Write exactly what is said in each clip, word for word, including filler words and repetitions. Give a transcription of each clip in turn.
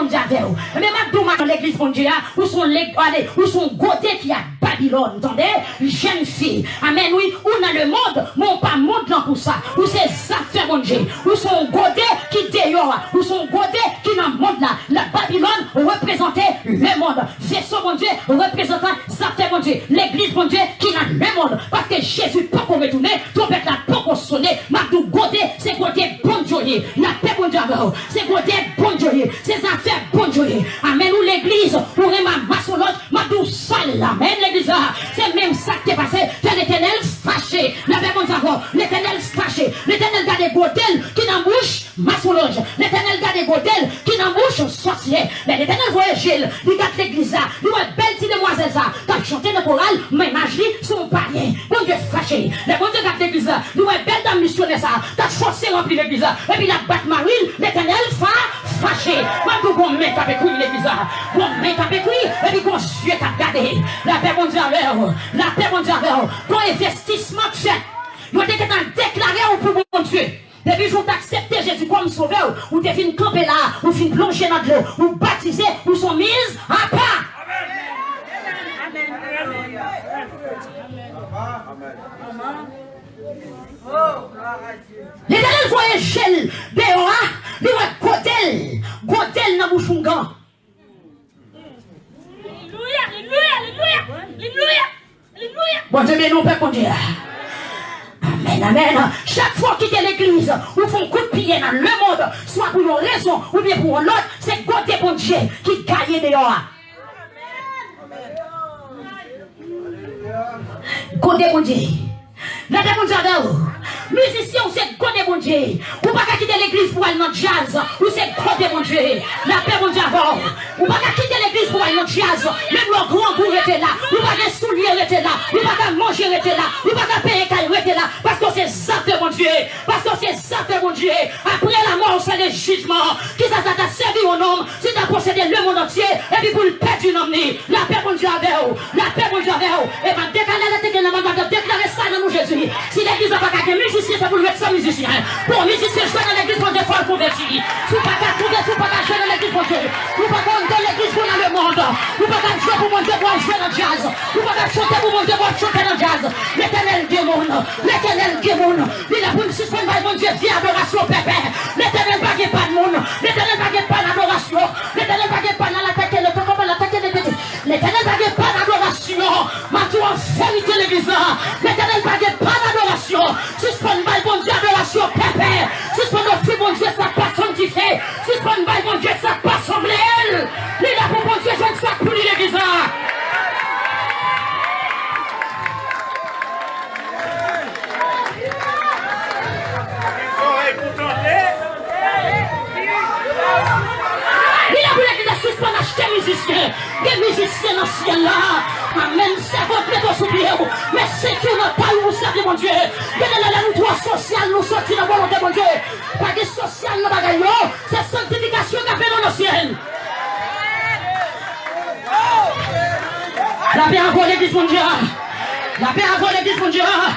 Bondye avè w. Ebyen, m ap di w, madanm legliz Bondye a, ou se yon leg-, ale, ou se yon gode ki a Babilòn, tande? Jèn fi. Amèn, wi. Ou nan lemonn, men ou pa monn nan pou sa. Ou se zafè Bondye. Ou se yon gode ki deyò a. Ou se yon gode ki nan monn la. La Babilòn reprezante lemonn. Veso Bondye reprezante zafè Bondye. Legliz Bondye ki nan lemonn. Paske Jezi poko retounen, twonpèt la poko sonnen. M ap di w, gode, se gode Bondye w ye. Lapè Bondye avè w. Se gode Bondye w ye. Se zafè Bondye w ye. Amèn. Ou legliz, ou renmen masonlòj, m ap di w sa l la. Amèn, legliz la. Se menm sa k te pase. Fè Letènèl fache. Lapè Bondye avè w. Letènèl fache. Letènèl gade gode l ki nan bouch masonlòj. Letènèl gade gode l ki nan bouch sòsyè. Lè Letènèl voye je l, li gade legliz la, li wè bèl ti demwazèl sa k ap chante nan koral, men imaj li se yon payen. Bondye fache. Lè Bondye gade legliz la, li wè bèl dam misyonè sa k ap fòse ranpli legliz la, epi l ap bat mari l, Letènèl fa-, fache. M ap di w, gon men k ap ekri legliz la. Gon men k ap ekri, epi gon zye k ap gade. Lapè Bondye avè w. Lapè Bondye avè w. Gon envestisman k fèt. Yo te gentan deklare w pou Bondye. Depi jou w t aksepte Jezi kòm sovè w, ou te vin kanpe la, ou vin plonje nan dlo, ou batize, ou se yon miz apa. Letènèl voye je l deyò a, li wè gode l, gode l nan bouch oungan. Alelouya, alelouya, alelouya, alelouya, alelouya. Bondye beni w, pèp Bondye a. Amèn, amèn. Chak fwa w kite legliz, ou fè yon kout pye nan lemonn, swa pou yon rezon oubyen pou yon lòt, se gode Bondye ki gaye deyò a. Gode Bondye. Lapè Bondye avè w. Mizisyen, ou se gode Bondye. Ou pa ka kite legliz pou al nan djaz. Ou se gode Bondye. Lapè Bondye avè w. Ou pa ka kite legliz pou al nan djaz. Menm lè w grangou, rete la. Ou pa gen soulye, rete la. Ou pa ka manje, rete la. Ou pa ka peye kay, rete la. Paske w se zafè Bondye. Paske w se zafè Bondye. Apre lanmò w, se le jijman. Kisa sa ta sèvi yon nonm si l ta posede lemonn antye epi pou l pèdi nanm li? Lapè Bondye avè w. Lapè Bondye avè w. E m ap deklare, lè te gen nan manda, m ap deklare sa nan non Jezi. Si legliz la pa ka gen mizisyen, se pou l ret san mizisyen. Pou yon mizisyen jwe nan legliz Bondye, fò l konvèti. Si w pa ka konvèti, ou pa ka jwe nan legliz Bondye. Ou pa ka anndan legliz pou w nan lemonn. Ou pa ka jwe pou Bondye pou w al jwe nan djaz. Ou pa ka chante pou Bondye pou w al chante nan djaz. Letènèl gen moun. Letènèl gen moun. Li la pou n sispann bay Bondye vye adorasyon pèpè. Letènèl pa gen pa n moun. Letènèl pa gen pa n adorasyon. Letènèl pa gen pa n alatake, letènèl pa gen pa n adorasyon. M ap di w an verite legliz la. Letènèl pa gen pa n adorasyon. Sispann bay Bondye adorasyon pèpè. Sispann ofri Bondye sa k pa sanntifye. Sispann bay Bondye sa k pa sanble l. Li la pou Bondye jwenn sa k pou li legliz la. Li la pou legliz la sispann achte mizisyen. Gen mizisyen nan syèl la. Amèn. Sèvant, mete w sou pye w. Met senti w nan tay ou pou sèvi Bondye. Gen de lè, lè nou twò sosyal, nou soti nan volonte Bondye. Pa gen sosyal nan bagay yo. Se sanktifikasyon k ap mennen w nan syèl. Lapè avè w, legliz Bondye a. Lapè avè w, legliz Bondye a.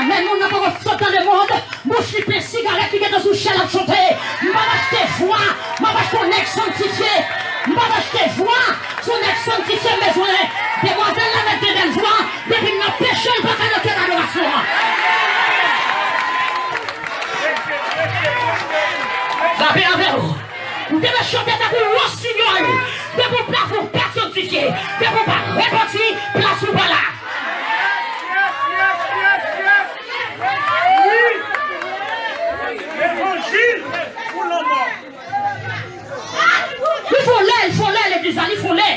Amèn. Moun nan poko sot nan lemonn. Bouch li plen sigarèt, li gentan sou chè, l ap chante. M p ap achte vwa. M ap achte yon nèg sanntifye. M p ap achte vwa. Se yon nèg sanntifye m bezwen. Demwazèl la mèt gen bèl vwa. Depi l nan peche, l pa ka nan kè adorasyon an. Lapè avè w. Ou te dwe chante tankou lwosinyòl. Depi w pa, ou pa sanntifye. Depi w pa repanti, plas ou pa la. Wi. Levanjil pou lanmò. Li fon lè, li fon lè, legliz la, li fon lè.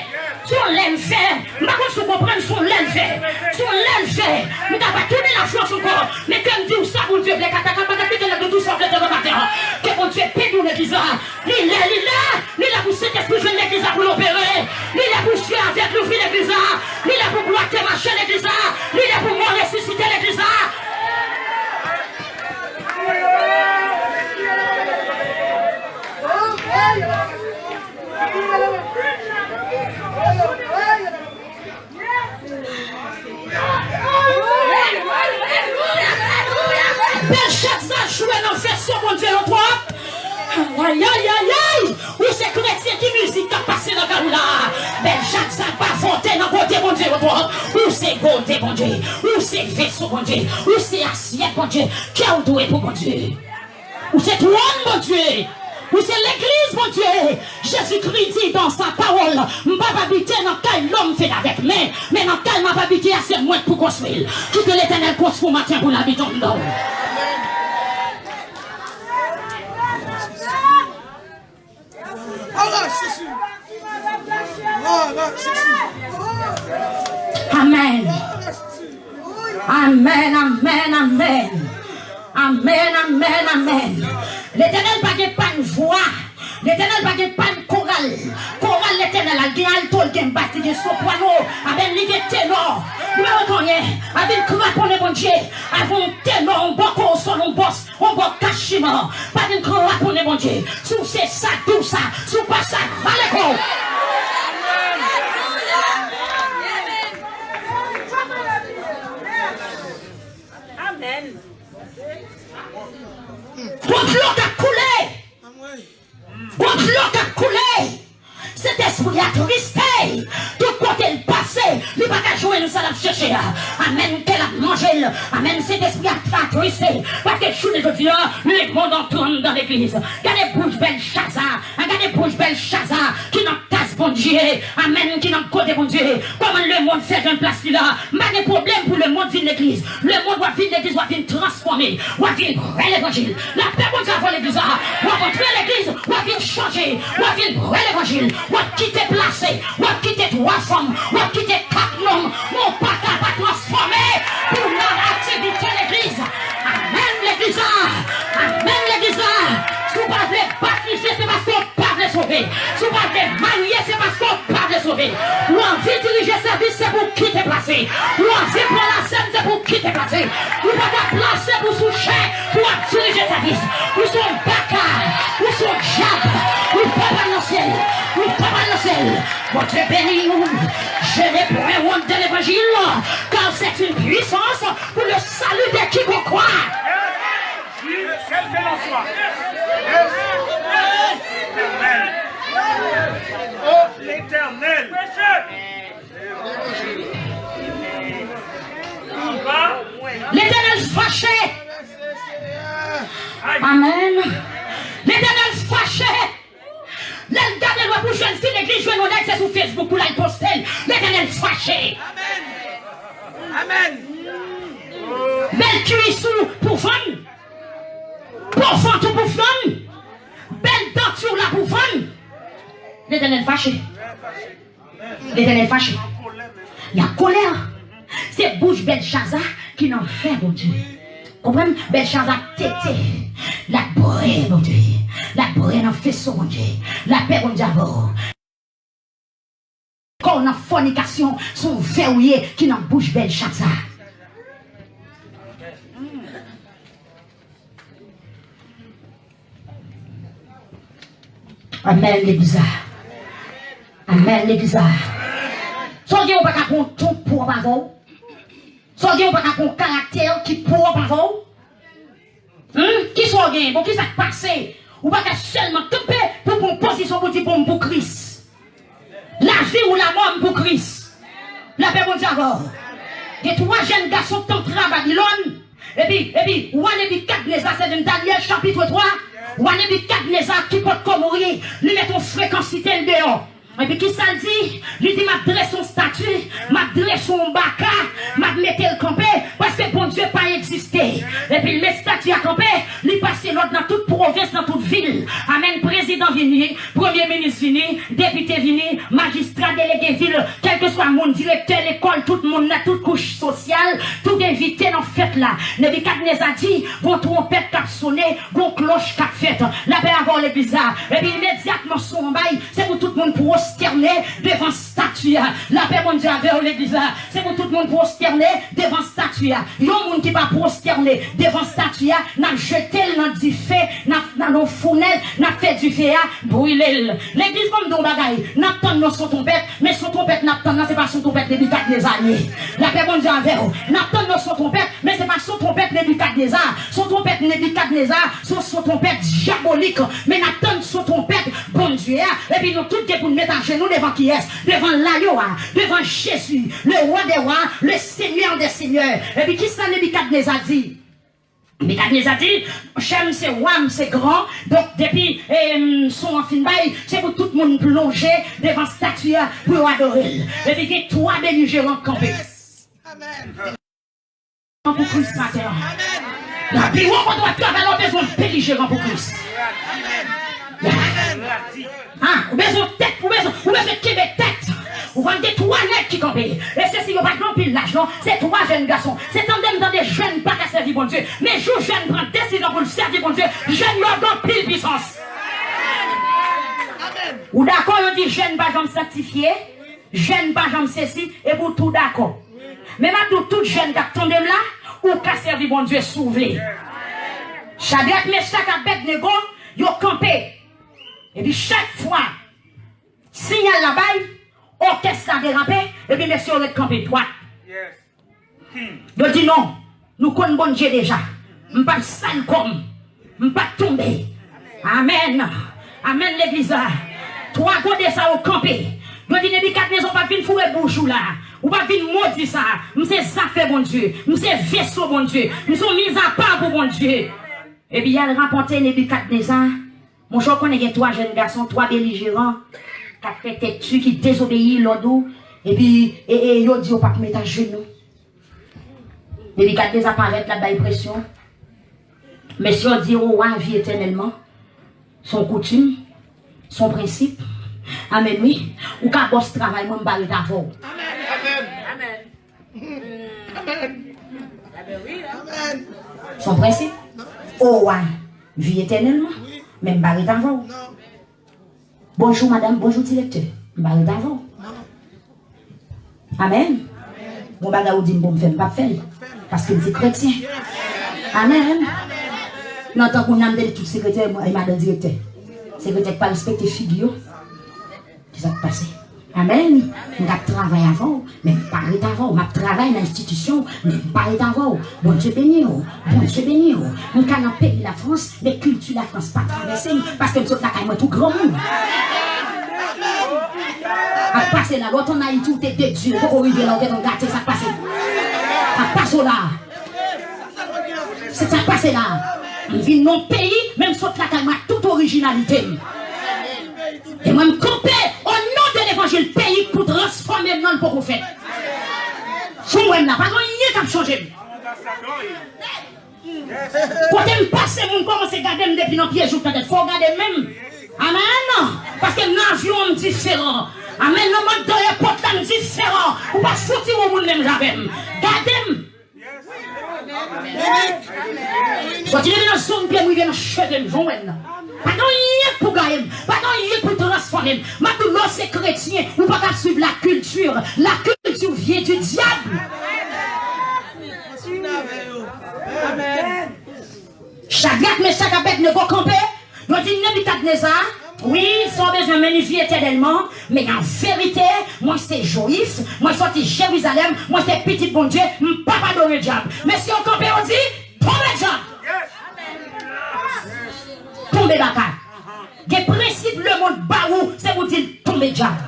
Se yon lè m fè. M pa konn si w konprann, se yon lè m fè. Se yon lè m fè. M ta pa tounen lafrans ankò. Men ke m di w sa, Bondye vle, kata ka pa kite lè de tou sa w vle demen maten an. Ke Bondye beni w, legliz la. Li lè, li lè. Li lè pou Sentespri jwenn legliz la pou l opere. Li lè pou zye avèg louvri legliz la. Li lè pou bwate mache legliz la. Li lè pou mò resisite legliz la. Bèlchazè jwe nan veso Bondye yo twòp. Ayayayay! Ou se kretyen ki Bondye. Ou se asyèt Bondye. Kè w dwe pou Bondye. Ou se twòn Bondye. Ou se legliz Bondye. Jezikri di dans sa pawòl, m p ap abite nan kay lòm fè avèk men, men nan kay m ap abite a, se mwen k pou konstwi l. Kite Letènèl konstwi w maten pou l abite anndan w. Amèn. Amèn, amèn, amèn. Amèn, amèn, amèn. Letènèl pa gen pàn vwa. Letènèl pa gen pàn koral. Koral Letènèl la, l gen alto, l gen bas, li gen soprano. Amèn, li gen tenò. Li pa wè konyen. A vin kraponnen Bondye. Avè yon tenò, yon bò konsòl, yon bò, yon bò kachiman. Pa vin kraponnen Bondye. Si w se sa, di w sa. Si w pa sa, rale kò w. Amèn. Gon dlo k ap koule. Gon dlo k ap koule. Sentespri a triste. Tout kote l pase, li pa ka jwenn sa l ap chèche a. Amèn, kè l ap manje l. Amèn, Sentespri a atriste. Paske jounen jodi a, lemonn antre anndan legliz. Gade bouch Bèlchaza. Gade bouch Bèlchaza ki nan kas Bondye. Amèn, ki nan kote Bondye. Kòman lemonn fè jwenn plas li la? M pa gen pwoblèm pou lemonn vin legliz. Lemonn w ap vin legliz, w ap vin transfòme, w ap vin prè levanjil. Lapè Bondye avè w legliz la. W ap antre legliz, w ap vin chanje, w ap vin prè levanjil. W ap kite plase, w ap kite twa fanm, w ap kite kat nonm. Men w pa ka pa transfòme pou nan aktivite legliz. Amèn legliz la. Amèn legliz la. Si w pa vle batize, se paske w pa vle sove. Si w pa vle marye, se paske w pa vle sove. Ou anvi dirije sèvis, se pou w kite plase. Ou anvi pran lasèn, se pou w kite plase. Ou pa ka plase pou sou chè pou w ap dirije sèvis. Ou se yon baka, ou se yon dyab, ou p ap al nan syèl, ou p ap al nan syèl. Bondye beni w. Je n'ai point honte de l'évangile, car c'est une puissance pour le salut de quiconque croit. Oui, quel que l'on soit. Éternel. Oh, l'Éternel. Letènèl fache. Amèn. Letènèl fache. Lè l gade lwen pou jwenn fi legliz, jwenn yon nèg se sou Facebook pou l al poste l. Letènèl fache. Amèn. Amèn. Bèl kwis ou pou vann. Po vant ou pou vann. Bèl danti w la pou vann. Letènèl fache. Letènèl fache. L an kòlè. Se bouch Bèlchaza ki nan fè Bondye. Konprann? Bèlchaza tete. L ap brè Bondye. L ap brè nan feso Bondye. Lapè Bondye avè w. Kò w nan fònikasyon, se yon vè ou ye ki nan bouch Bèlchaza. Amèn, legliz la. Amèn, legliz la. Sa w gen, ou pa ka pran yon tonp pwòp avè w. Sa w gen, ou pa ka pran yon karaktè ki pwòp avè w. Hum? Kisa w gen? Bon, kisa k pase? Ou pa ka sèlman kanpe pou pran yon pozisyon pou di, bon, m pou Kris. Lavi ou lamò, m pou Kris. Lapè Bondye avè w. Gen twa jèn gason k t antre a Babilòn. Epi, epi, wa Nebikadneza, se nan Danyèl chapit twa, wa Nebikadneza ki potko mouri, li mete yon frekansite l deyò. Epi kisa l di? Li di, m ap drese yon estati, m ap drese yon baka, m ap mete l kanpe, paske Bondye pa egziste. Epi l met estati a kanpe, li pase lòd nan tout pwovens, nan tout vil. Amèn. Prezidan vini, premye minis vini, depite vini, majistra, delege vil, kèlkeswa moun, direktè lekòl, tout moun nan tout kouch sosyal, tout envite nan fèt la. Nebikadneza di, gon twonpèt k ap sonnen, gon klòch k ap fèt. Lapè avè w, legliz la. Epi imedyatman, son an bay, se pou tout moun pwostène devan estati a. Lapè Bondye avè w, legliz la. Se pou tout moun pwostène devan estati a. Yon moun ki pa pwostène devan estati a, n ap jete l nan dife, n ap, nan yon founèl, n ap Dife a, brile l. Legliz, ban m di w yon bagay. N ap tann yon son twonpèt, men son twonpèt n ap tann nan, se pa son twonpèt Nebikadneza li ye. Lapè Bondye avè w. N ap tann yon son twonpèt, men se pa son twonpèt Nebikadneza. Son twonpèt Nebikadneza, se yon son twonpèt dyabolik. Men n ap tann son twonpèt Bondye a. Epi nou tout gen pou n met ajenou devan kiyès? Devan layon a, devan Jezi, le roi des rois, le seigneur des seigneurs. Epi kisa Nebikadneza di? Nebikadneza di, chè m se wa, m se gran, donk depi, em, son an fin bay, se pou tout moun plonje devan stati a pou yo adore l. Epi gen twa belijeran k kanpe. Pou Kris maten an. Nan biwo kote w ap travay la, w bezwen belijeran pou Kris. Ah, ou bezwen tèt, ou bezwen, ou bezwen kenbe tèt. Ou konn gen twa nèg ki kanpe. E se si yo pa t gen anpil laj non. Se twa jèn gason. Se tande m tande jèn pa ka sèvi Bondye. Men jou jèn pran desizyon pou l sèvi Bondye, jèn yo gen anpil pisans. Ou dakò yo di jèn pa janm sanktifye, jèn pa janm sesi, epi w tou dakò. Men m ap di w tout jèn k ap tande m la, ou ka sèvi Bondye si w vle. Chadrak, Mechak, Abèdnego, yo kanpe. Epi chak fwa siyal la bay, òkès la derape, epi mesye yo ret kanpe dwat. Yo di non, nou konn Bondye deja. M p ap sal kò m. M p ap tonbe. Amèn. Amèn legliz la. Twa gode sa yo kanpe. Yo di Nebikadneza, w p ap vin foure bouch ou la. Ou p ap vin modi sa. M se zafè Bondye. M se veso Bondye. M se yon mizapa pou Bondye. Epi y al rapòte Nebikadneza. Monchè, w konnen gen twa jèn gason, twa belijeran, k ap fè tèt di, ki dezobeyi lòd ou, epi e, e, yo di yo p ap met ajenou. Nebikadneza parèt, l ap bay presyon. Mesye yo di, o wa, vi etènèlman. Se yon koutim, se yon prensip. Amèn, wi. Ou ka bòs travay mwen, m pa ret avè w. Amèn. Se yon prensip. O wa, vi etènèlman. Men m pa ret avè w. Bonjou madanm, bonjou direktè. M pa ret avè w. Amèn. Bon bagay ou di m pou m fè, m p ap fè l. Paske m se kretyen. Amèn. Nan tan kounye a m te di tout sekretè e madanm direktè. Sekretè k pa respekte figi yo. Kisa k pase? Amèn. M t ap travay avè w, men m pa ret avè w. M ap travay nan enstitisyon, men m pa ret avè w. Bondye beni w. Bondye beni w. M ka nan peyi Lafrans, men kilti Lafrans pa travèse m, paske m sot lakay mwen tou granmoun. Ap pase la, lè w t ann Ayiti, ou te dedye, ou poko rive la, ou gentan gate sa k pase. Ap pase w la. Se sa k pase la. M vin nan peyi, men m sot lakay mwen ak tout orijinalite m. E mwen m kanpe o non de levanjil, peyi k pou transfòme m nan, l poko fèt. Jan w wè m la, pa gen anyen k ap chanje m. Kote m pase, moun kòmanse gade m depi nan pye jouk nan tèt. Fò w gade m menm. Amèn. Paske m nan avyon an, m diferan. Amèn. Nan mòd dan èpòt la, m diferan. Ou pa fouti wè moun menm jan avè m. Gade m. Soti depi nan zòn pye m rive nan cheve m, jan w wè m nan. Pa gen anyen k pou gaye m. Pa gen anyen k pou transfòme m. M ap di w, lè w se kretyen, ou pa ka swiv la kilti. La kilti vyen di dyab. Chadrak, Mechak, Abèdnego kanpe. Yo di Nebikadneza, wi, sa w bezwen, men li vi etènèlman, men an verite, mwen se Jwif, mwen soti Jerizalèm, mwen se pitit Bondye, m p ap adore dyab. Mesye yo kanpe, yo di, tonbe dyab! Tonbe baka. Gen prensip lemonn ba ou, se pou di l tonbe dyab.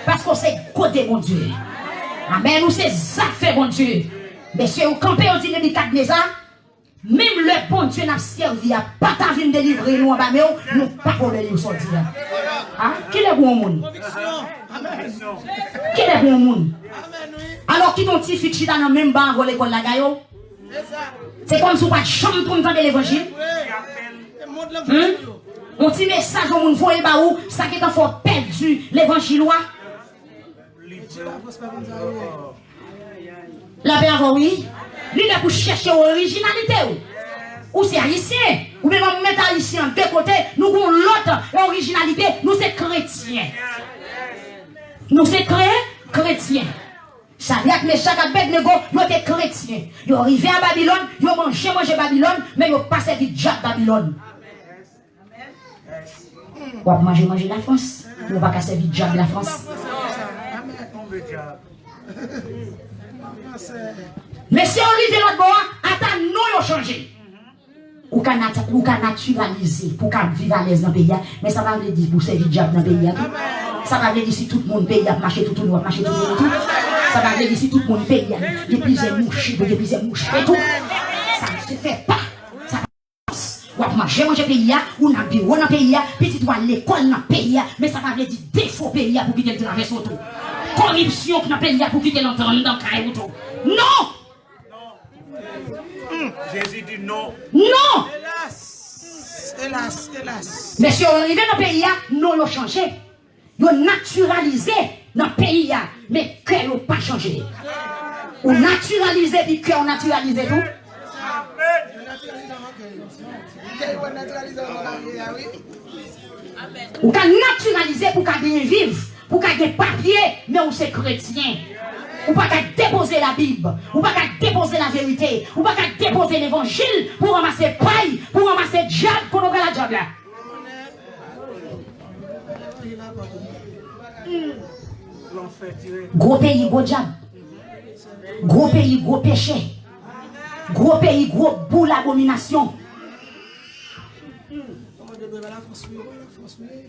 Paske w se kote Bondye. Amèn, ou se zafè Bondye. Mesye yo kanpe, yo di Nebikadneza, menm lè Bondye n ap sèvi a pa ta vin delivre nou anba men w, nou pa ko beni w sòti a. A? Kilè pou yon moun? Kilè pou yon moun? Alò, kite yon ti fi k chita nan menm ban avè w lekòl la, gaye w. Se kòmsi w pa t janm konn tande levanjil. Hmm? Yon ti mesaj yon moun voye ba ou, sa gentan fè w pèdi levanjil ou a. Lapè avè w, wi. Li lè pou chèche orijinalite w. Ou se ayisyen. Ou menm ap met ayisyen an de kote. Nou gon lòt orijinalite. Nou se kretyen. Nou se kre, kretyen. Chadrak, Mechak, Abèdnego, yo te kretyen. Yo rive a Babilòn, yo manje manje Babilòn, men yo pa sèvi dyab Babilòn. W ap manje manje Lafrans, men w pa ka sèvi dyab Lafrans. Mesye yo rive lòt bò a, ata non yo chanje. Ou ka nat-, ou ka natiralize pou w ka viv alèz nan peyi a, men sa pa vle di pou w sèvi dyab nan peyi a tou. Sa pa vle di si tout moun peyi a ap mache toutouni, w ap mache toutouni tou. Sa pa vle di si tout moun peyi a gen plizyè mouche, gen plizyè mouche tou. Sa se fè pa. Sa pa w ap manje manje peyi a, ou nan biwo nan peyi a, pitit ou al lekòl nan peyi a, men sa pa vle di defo peyi a pou kite l travèse w tou. Koripsyon k nan peyi a pou kite l antre anndan kay ou tou. Non! Jezi di non. Non! Elas! Elas! Elas! Mesye yo rive nan peyi a, non yo chanje. Yo natiralize nan peyi a, men kè yo pa chanje. Ou natiralize, epi kè w natiralize tou. Ou ka natiralize pou w ka byen viv, pou w ka gen papye, men ou se kretyen. Ou pa ka depoze Labib, ou pa ka depoze laverite, ou pa ka depoze levanjil pou w ranmase pay, pou w ranmase dyab, kote w pral ak dyab la. Gwo peyi, gwo dyab. Gwo peyi, gwo peche. Gwo peyi, gwo boul abominasyon.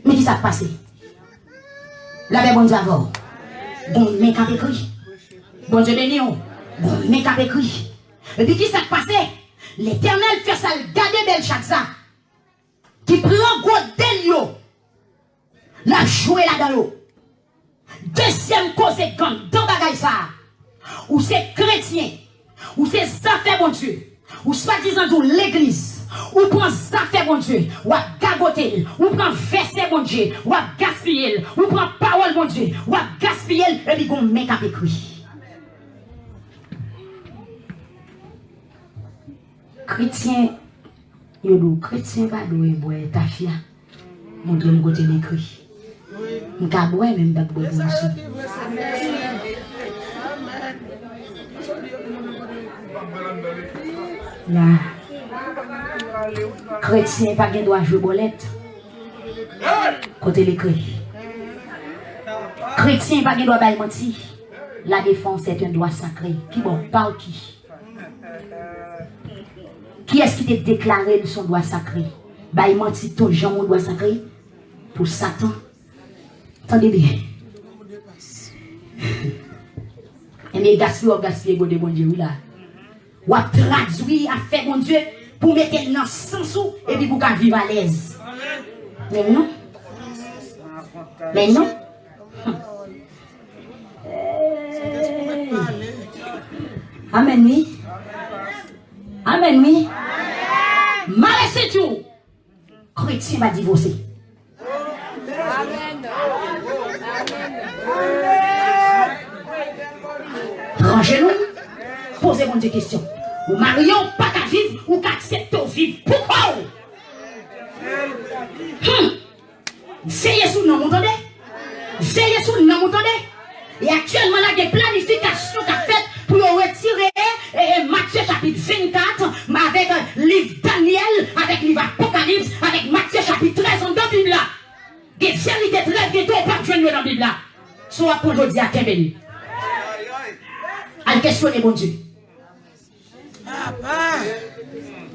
Men ki sa k pase? Lapè Bondye avè w. Gon men k ap ekri. Bondye beni w. Gon men k ap ekri. Epi ki sa k pase? Letènèl fè sa l gade Bèlchadza, ki pran gwo dèl yo, l ap jwe ladan yo. Dezyèm koze anndan bagay sa a, ou se kretyen, ou se zafè Bondye, ou swadizan di w legliz, ou pran zafè Bondye, w ap gagote l, ou pran vèsè Bondye, w ap gaspiye l, ou pran pawòl Bondye, w ap gaspiye l, epi gon men k ap ekri. Kretyen, yo di w kretyen pa dwe bwè tafya. Montre m kote l ekri. M ka bwè, men m p ap bwè pou m sou. La. Kretyen pa gen dwa jwe bòlèt. Kote l ekri? Kretyen pa gen dwa bay manti. La défense est un droit sacré. Ki bò? Pa w ki? Kiyès ki te deklare l se yon dwa sakre? Bay manti tou janm yon dwa sakre? Pou Satan. Tande byen. Ebyen, gaspiye w ap gaspiye gode Bondye, wi la. W ap tradui afè Bondye pou mete l nan sans ou epi pou w ka viv alèz. Men non. Men non. Hey. Amèn, wi. Amèn, wi. Mare senti w. Kretyen pa divòse. Pran jenou, poze Bondye kesyon. Ou marye, ou pa ka viv, ou ka aksepte w viv pou kò w. Hmm. Veye sou nanm ou, tande. Veye sou nanm ou, tande. E aktyèlman la, gen planifikasyon k ap fèt pou yo retire, e, e, Matye chapit vennkat avèk, e, liv Danyèl, avèk liv Apokalips, avèk Matye chapit trèz anndan Bib la. Gen verite trè byento w p ap jwenn yo nan Bib la. Si w ap pran jodi a, kenbe l. Al kesyone Bondye.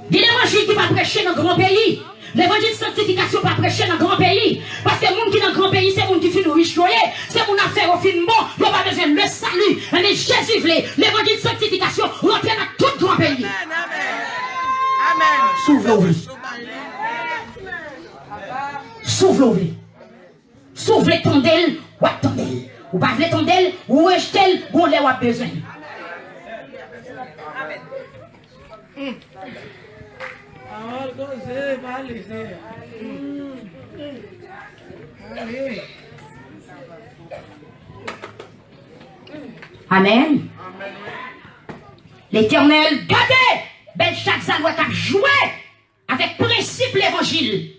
Gen levanjil ki pa preche nan gran peyi. Levanjil sanktifikasyon pa preche nan gran peyi. Paske moun ki nan gran peyi, se moun ki fin rich yo ye. Se moun afè yo fin bon. Yo pa bezwen le sali. Men Jezi vle levanjil sanktifikasyon rantre nan tout gran peyi. Amèn. Si w vle, w vle. Si w vle, w vle. Si w vle tande l, w ap tande l. Ou pa vle tande l, ou rejte l, gon lè w ap bezwen l. Pawòl koze, pale, Seyè. Pale. Amèn. Letènèl gade Bèlchadza, l wè k ap jwe avèk prensip levanjil.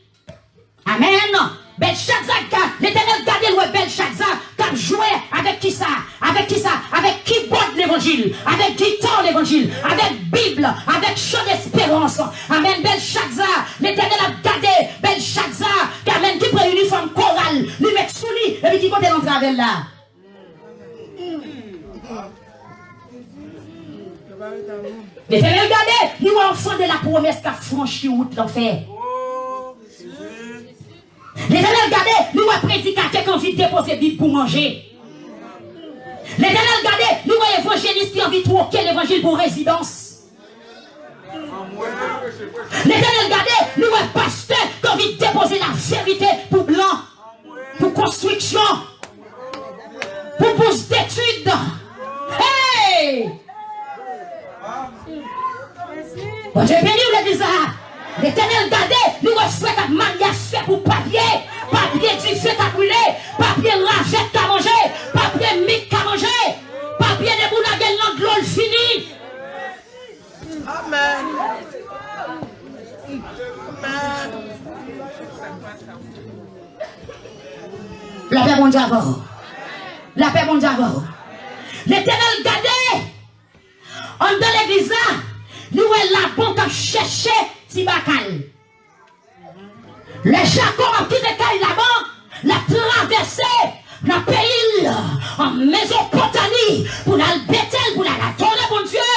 Amèn. Bèlchadza, ga-, Letènèl gade l wè Bèlchadza k ap jwe avèk kisa? Avèk kisa? Avèk kibòd levanjil, avèk gita levanjil, avèk Bib, avèk chan desperans. Amèn. Bèlchadza, Letènèl ap gade Bèlchadza, amèn, ki premye Ki kote l antrave l la? Letènèl gade, li wè yon fande la pwomès k ap franchi wout lanfè. Letènèl gade, li wè predikatè k anvi depoze Bib pou manje. Letènèl gade, li wè evanjelis ki anvi twoke levanjil pou rezidans. Letènèl gade, li wè pastè k anvi depoze laverite pou blan, pou konstriksyon, pou bous detid. Hey! Bondye beni w, legliz la. Letènèl gade, li wè frè k ap marye ak sè pou papye, papye dife ka brile, papye ravèt ka manje, papye mik ka manje, papye depi w lage l nan dlo l fini. Amèn. Amèn. Lapè Bondye avè w. Lapè Bondye avè w. Letènèl gade anndan legliz la, li wè Laban k ap chèche ti baka l. Lè Jakòb ap kite kay Laban, l ap travèse nan peyi l, an Mezopotami, pou l al Betèl, pou l al adore Bondye,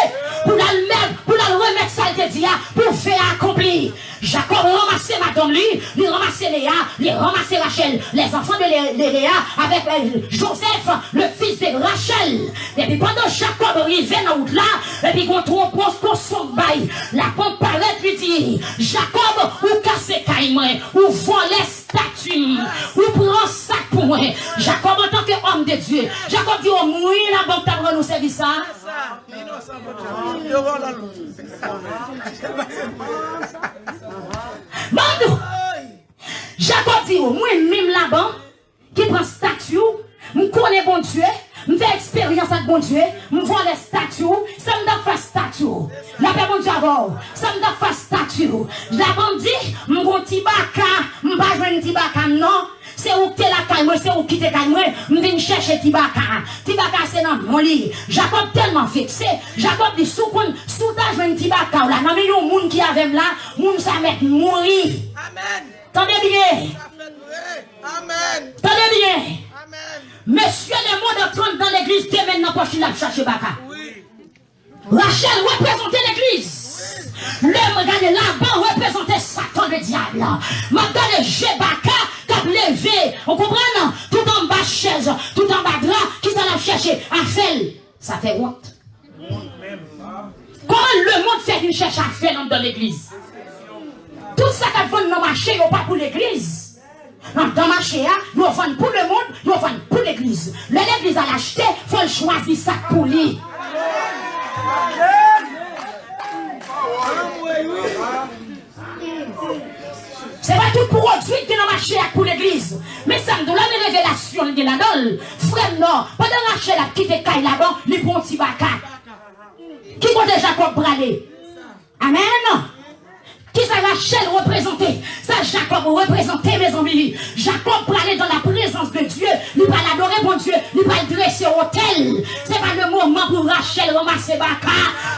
pou l al mèt, pou l al remèt sa l te di a, pou fè a akonpli. Jakòb ranmase madanm li, li ranmase Leya, li ranmase Rachèl, les enfants de Lé- de Léa avec euh, Joseph, le fils de Rachel. Epi pandan Jakòb rive nan wout la, epi gon twonpon koson bay. Laban parèt li di, Jakòb, ou kase kay mwen, ou vòlè stati m, ou pran sa k pou mwen. Jakòb antanke òm de Dye, Jakòb di, o mwen Laban k t ap rann ou sèvis sa. Ban m di w, Jakòb di, o mwen menm Laban, ki pran stati w, m konnen Bondye, m fè eksperyans ak Bondye, m vòlè stati w, sa m t ap fè stati w? Lapè Bondye avè w, sa m t ap fè stati w? Laban di, m gon ti baka, m pa jwenn ti baka m non. Se ou k te lakay mwen, se ou k kite kay mwen, m vin chèche ti baka. Ti baka se nan non li. Jakòb tèlman vekse, Jakòb di, si w konn, si w ta jwenn ti baka w la nan men yon moun ki avè m la, moun sa mèt mouri. Amèn. Tande byen. Sa fèt vre. Amèn. Tande byen. Amèn. Mesye, lemonn antre anndan legliz, de men nan pòch li, l ap chache baka. Wi. Rachèl reprezante legliz. Lè mwen gade Laban reprezante Satan ledyab. M ap gade je baka k ap leve, ou konprann? Tout anba chèz, tout anba dra, kisa l ap chèche? Afè l. Sa fè wont. Kòman lemonn fè vin chèche afè l anndan legliz? Tout sa k ap vann nan mache yo pa pou legliz. Anndan mache a, yo vann pou lemonn, yo vann pou legliz. Lè legliz al achte, fò l chwazi sa k pou li. Se pa tout pwodui ki gen nan mache a k pou legliz. Men sa m di w la, men revelasyon l gen ladan l. Frè m nan, pandan Rachèl ap kite kay Laban, li pran yon ti baka. Ki kote Jakòb prale? Amèn. Kisa Rachèl reprezante? Sa Jakòb reprezante, mezanmi. Jakòb prale dans la présence de Dieu. Li pral adore Bondye. Li pral drese otèl. Se pa le moman pou Rachèl ranmase baka.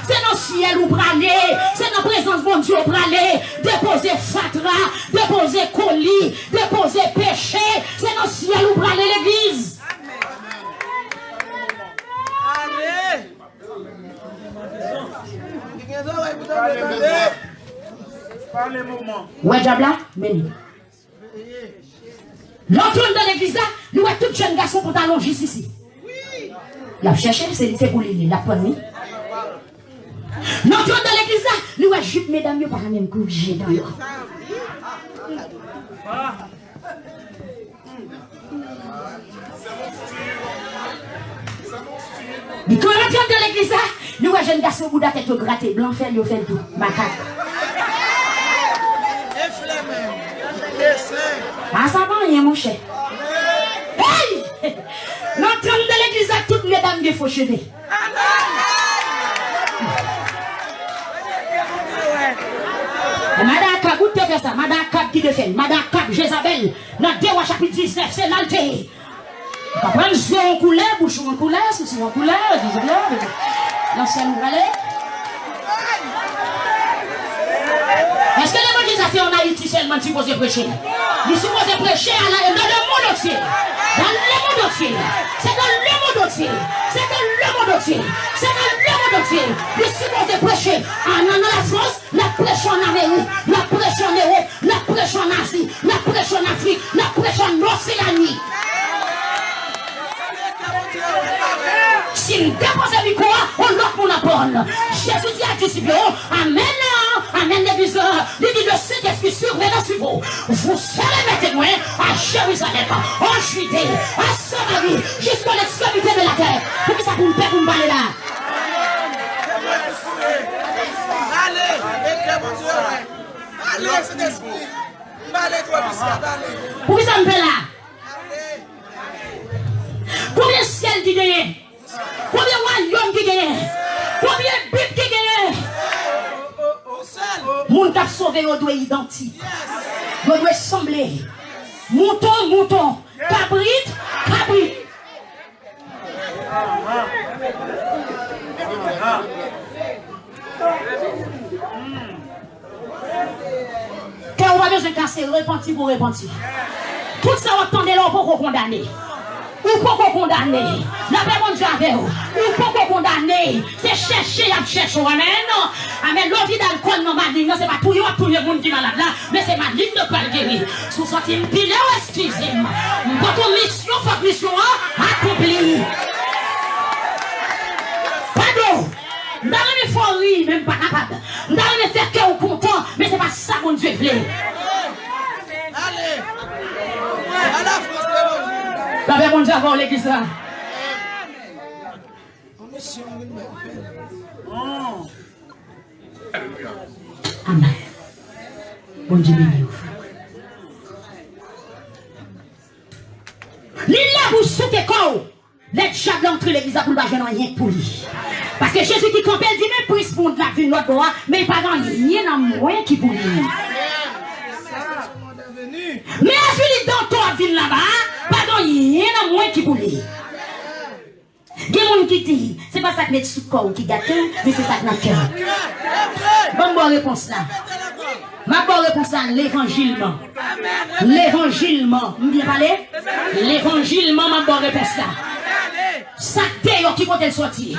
Se nan syèl ou prale. Se nan prezans Bondye ou prale. Depoze fatra. Depoze koli. Depoze peche. Se nan syèl ou prale, legliz. Ale. Wè dyab la? Men li. Lè w antre anndan legliz la, li wè tout jèn gason pantalon jis isi. L ap chèche, se li, se pou li li, l ap pran li. Lè w antre anndan legliz la, li wè jip medam yo pa menm kouvri je dan yo. Li tou rantre anndan legliz la, li wè jèn gason bouda tèt yo grate, blan fè l, yo fè l tou, makak. A sa pa anyen, monchè. Hey! Nan trann de legliz la, tout medam gen fo cheve. Madan Akab, ou te fè sa. Madan Akab ki te fè l. Madan Akab, Jezabèl, nan de Wa chapit diznèf, se la l te ye. Ou konprann, zye w an koulè, bouch ou an koulè, sousi w an koulè, nan syèl ou prale. Èske levanjil sa se ann Ayiti sèlman li sipoze preche? Li sipoze preche a la, dans le monde entier. Dans le C'est dans le monde entier. C'est dans le monde entier. C'est dans le monde entier. Li sipoze preche an, an, an Lafrans, l ap preche an Amerik, l ap preche an Ewòp, l ap preche an Azi, l ap preche an Afrik, l ap preche an Oseyani. Si m depoze mikwo a, yon lòt moun ap pran. Jezi di a disip yo, amèn, amèn legliz la, li di, le Sentespri survenant sur vous. Vous serez mes témoins à Jérusalem, en Judée, en Samarie, jusqu'à l'extrémité de la terre. Poukisa pou m pè pou m pale la? Ale, e kè Bondye wè. Ale, Sentespri. Pale twò plis la, pale. Poukisa m pè la? Konbyen syèl ki genyen? Konbyen wayòm ki genyen? Konbyen Bib ki genyen? Moun k ap sove yo dwe idantik. Yo dwe sanble. Mouton, mouton. Kabrit, kabrit. Kè w pa bezwen kase, repanti pou repanti. Tout sa w ap tande la, ou poko kondane. Ou poko kondane. Lapè Bondye avè w. Ou poko kondane. Se chèche y ap chèche w. Amèn. Amèn. Lè w vide alkòl nan malin nan, se pa touye w ap touye moun ki malad la, men se malin nan k pral geri. Si w santi m pile w, eskize m. M pote w misyon, fòk misyon an akonpli. Padon. M ta renmen fè w ri, men m pa kapab. M ta renmen fè kè w kontan, men se pa sa Bondye vle. Ale! Lapè Bondye avè w, legliz la. Amèn. Bondye beni w. Li lè pou w souke kò w. Lè dyab la antre legliz la pou l pa jwenn anyen k pou li. Paske Jezi ki kanpe, l di, men plis mond la k vin lòt bò a, men pa gen anyen nan mwen ki pou li. Men Azili Dantò ap vin laba a, pa gen anyen nan mwen ki pou li. Gen moun ki di, se pa sa k met sou kò w ki gate w, men se sa k nan kè w. Ban m ba w repons la. M ap ba w repons la levanjilman. Levanjilman. M byen pale? Levanjilman, m ap ba w repons la. Sa k deyò, ki kote l soti?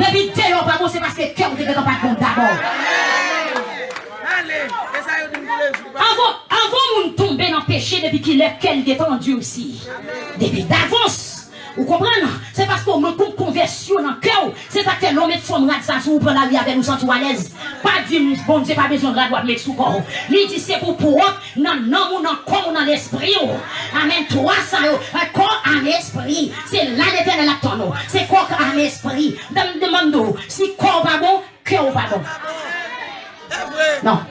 Depi deyò pa bon, se paske kè w te gentan pa t bon dabò. Anvan, anvan moun tonbe nan peche, depi kilè kè l gentan andursi? Depi davans. Ou konprann? Se paske w manke yon konvèsyon nan kè w. Se sa k fè lè w met fòm rad sa sou ou, pran lari avè l, ou santi w alèz. Pa di m Bondye pa bezwen rad w ap met sou kò w. Li di se pou pwòp nan nanm ou, nan kò w, nan lespri w. Amèn. Twa sa yo, kò, ame, espri. Se la Letènèl ap tann ou. Se kò, ame, espri. M, m, m di w, si kò w pa bon, kè w pa bon. Non.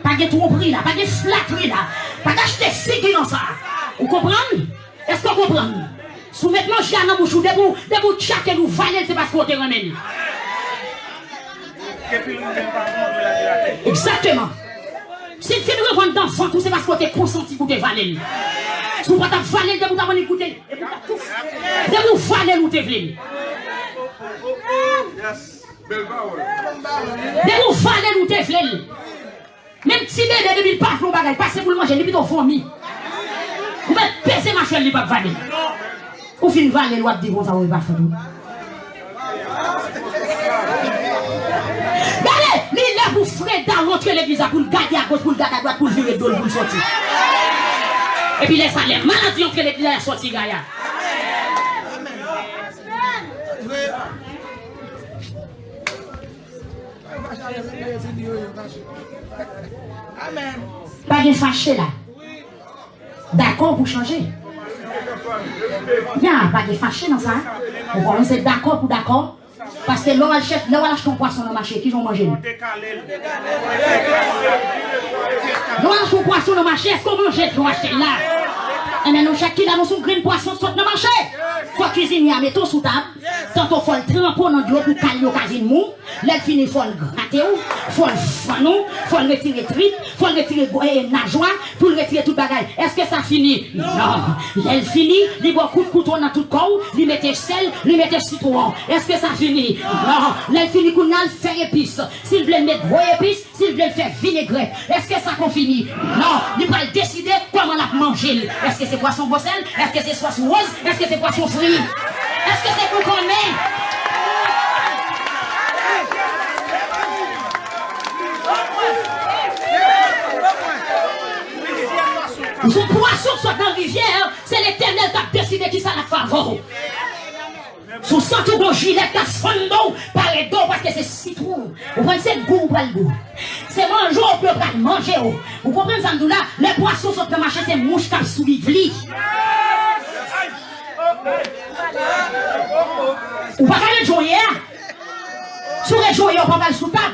Pa gen twonpri la, pa gen flatri la. Pa t achte figi nan sa. Ou konprann? Èske w konprann? Si w met manje a nan bouch ou, depi w, depi w tchake l, ou vale l, se paske w te renmen l. Egzakteman. Si l fin revann nan vant ou, se paske w te konsanti pou w te vale l. Si w pa t ap vale l, depi w t ap annik goute l, epi w t ap touf. Depi w vale l, ou te vle l. Depi w vale l, ou te vle l. Menm ti bebe, depi l pa vle yon bagay, pase pou l manje, li pito vòmi. Ou mèt peze machwè l, li p ap vale. Ou fin vale l, w ap di konsa, ou pa fè tou. Gade, li lè pou Freda rantre legliz la, pou l gade agoch, pou l gade adwat, pou l vire do l, pou l sòti. Epi lè sa, lè maladi antre legliz la, y ap sòti gaya. Pa gen fache la. Dakò pou chanje. Ya, pa gen fache nan sa. Ou kòmanse dakò pou dakò. Paske lè w al chèch, lè w al achte yon pwason nan mache, kijan w manje l? Lè w al achte yon pwason nan mache, èske w manje l jan w achte l la? Enben, nou chak ki la, nou se yon grenn pwason k sot nan mache. Fò kizini a mete w sou tab. Tanto fò l tranpe w nan dlo pou kal yo ka vin mou. Lè l fini, fò l grate w, fò l fann ou, fò l retire trip, Fò l retire gwo- e, najwa, pou l retire tout bagay. Èske sa fini? Non. Lè l fini, li ba w kout kouto nan tout kò w, li mete sèl, li mete sitwon. Èske sa fini? Non. Lè l fini, kounye a l fè epis. Si l vle l met gwo epis, si l vle l fè vinegrèt. Èske sa konn fini? Non. Li pral deside kòman l ap manje l. Èske se pwason gwo sèl? Èske se sòs woz? Èske se pwason fri? Èske se boukannen? Yon pwason k sot nan rivyè, se Letènèl k ap deside kisa l ap fè avè w. Si w santi w gon jilèt k ap fann do w, pare do w, paske se sitwon. Ou konprann, se gou w pral gou. Se manje w pou yo pral manje w. Ou konprann sa m di w la? Lè pwason sot nan mache, se mouch k ap swiv li. Ou pa ka ret jan w ye a. Si w ret jan w ye a, ou pa pral sou tab.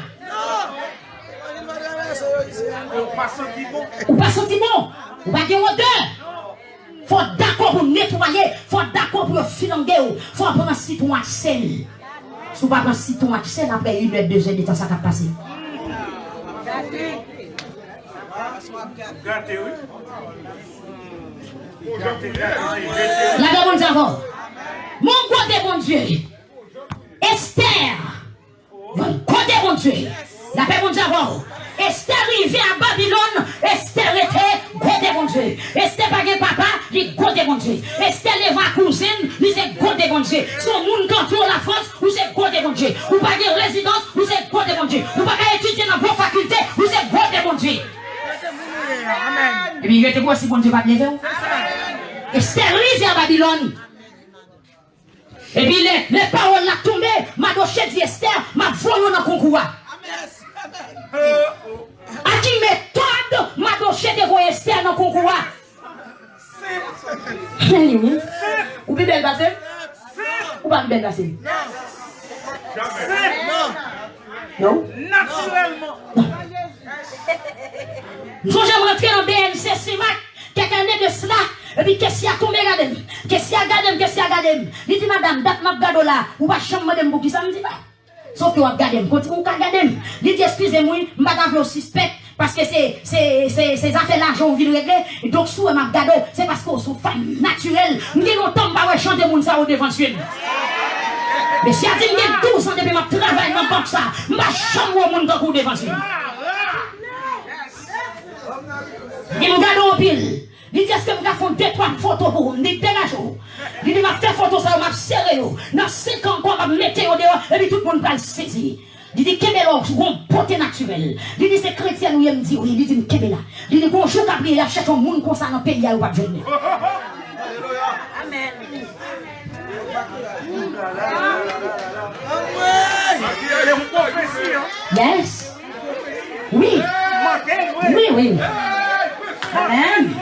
Ou pa santi bon. Ou pa gen odè. Fò w dakò pou netwaye, fò w dakò pou yo filange w, fò w pran sitwon ak sèl. Si w pa pran sitwon ak sèl, apre inè, dezè de tan, sa k ap pase? Gate, wi. Gate, gate, gate. Lage Bondye avè w. Mon kote Bondye. Estè. Yon kote Bondye. Lapè Bondye avè w. Estè rive a Babilòn, Estè rete kote Bondye. Estè pa gen papa, li kote Bondye. Estè leve a kouzen, li se kote Bondye. Se yon moun k antre w Lafrans, ou se kote Bondye. Ou pa gen rezidans, ou se kote Bondye. Ou pa ka etidye nan bon fakilte, ou se kote Bondye. Epi rete pou wè si Bondye p ap leve w. Estè rive a Babilòn. Epi lè, lè pawòl la tonbe, Madoche di Estè, "M ap voye w nan konkou a." A ki metòd Madoche te voye Estè nan konkou a? Anyway, ou pi bèl pase m? Ou pa pi bèl pase m? Non? Natirèlman. M sonje m rantre nan B N C Semak, kèk ane de sila, epi kesye a tonbe gade m. Kesye a gade m, kesye a gade m. Li di, "Madanm, dat m ap gade w la, ou pa janm mande m poukisa?" M di, "Non." Sof ke w ap gade m. Kontinye, ou ka gade m. Li di, "Eskize m wi, m pa ta vle w sispèk, paske se, se, se zafè lajan w vin regle. Donk, si w wè m ap gade w, se paske w se yon fanm natirèl." M gen lontan m pa wè jan de moun sa yo devan zye m. Mesye a di, "M gen douz an depi m ap travay nan bank sa, m pa janm wè yon moun tankou w devan zye m." Li di, "M gade w anpil." Li di, "Èske m ka fè yon de twa foto pou ou?" M di, "Degaje w." Li di, "M ap fè foto sa yo, m ap sere yo. Nan senk an ankò, m ap mete yo deyò, epi tout moun pral sezi." Li di, "Kenbe la, ou gon bote natirèl." Li di, "Se kretyèn ou ye?" M di, "Wi." Li di m, "Kenbe la." Li di, "Gon jou k ap rive, y ap chèche yon moun konsa nan peyi a, yo p ap jwenn li." Yes. Wi. Wi, wi. Amen.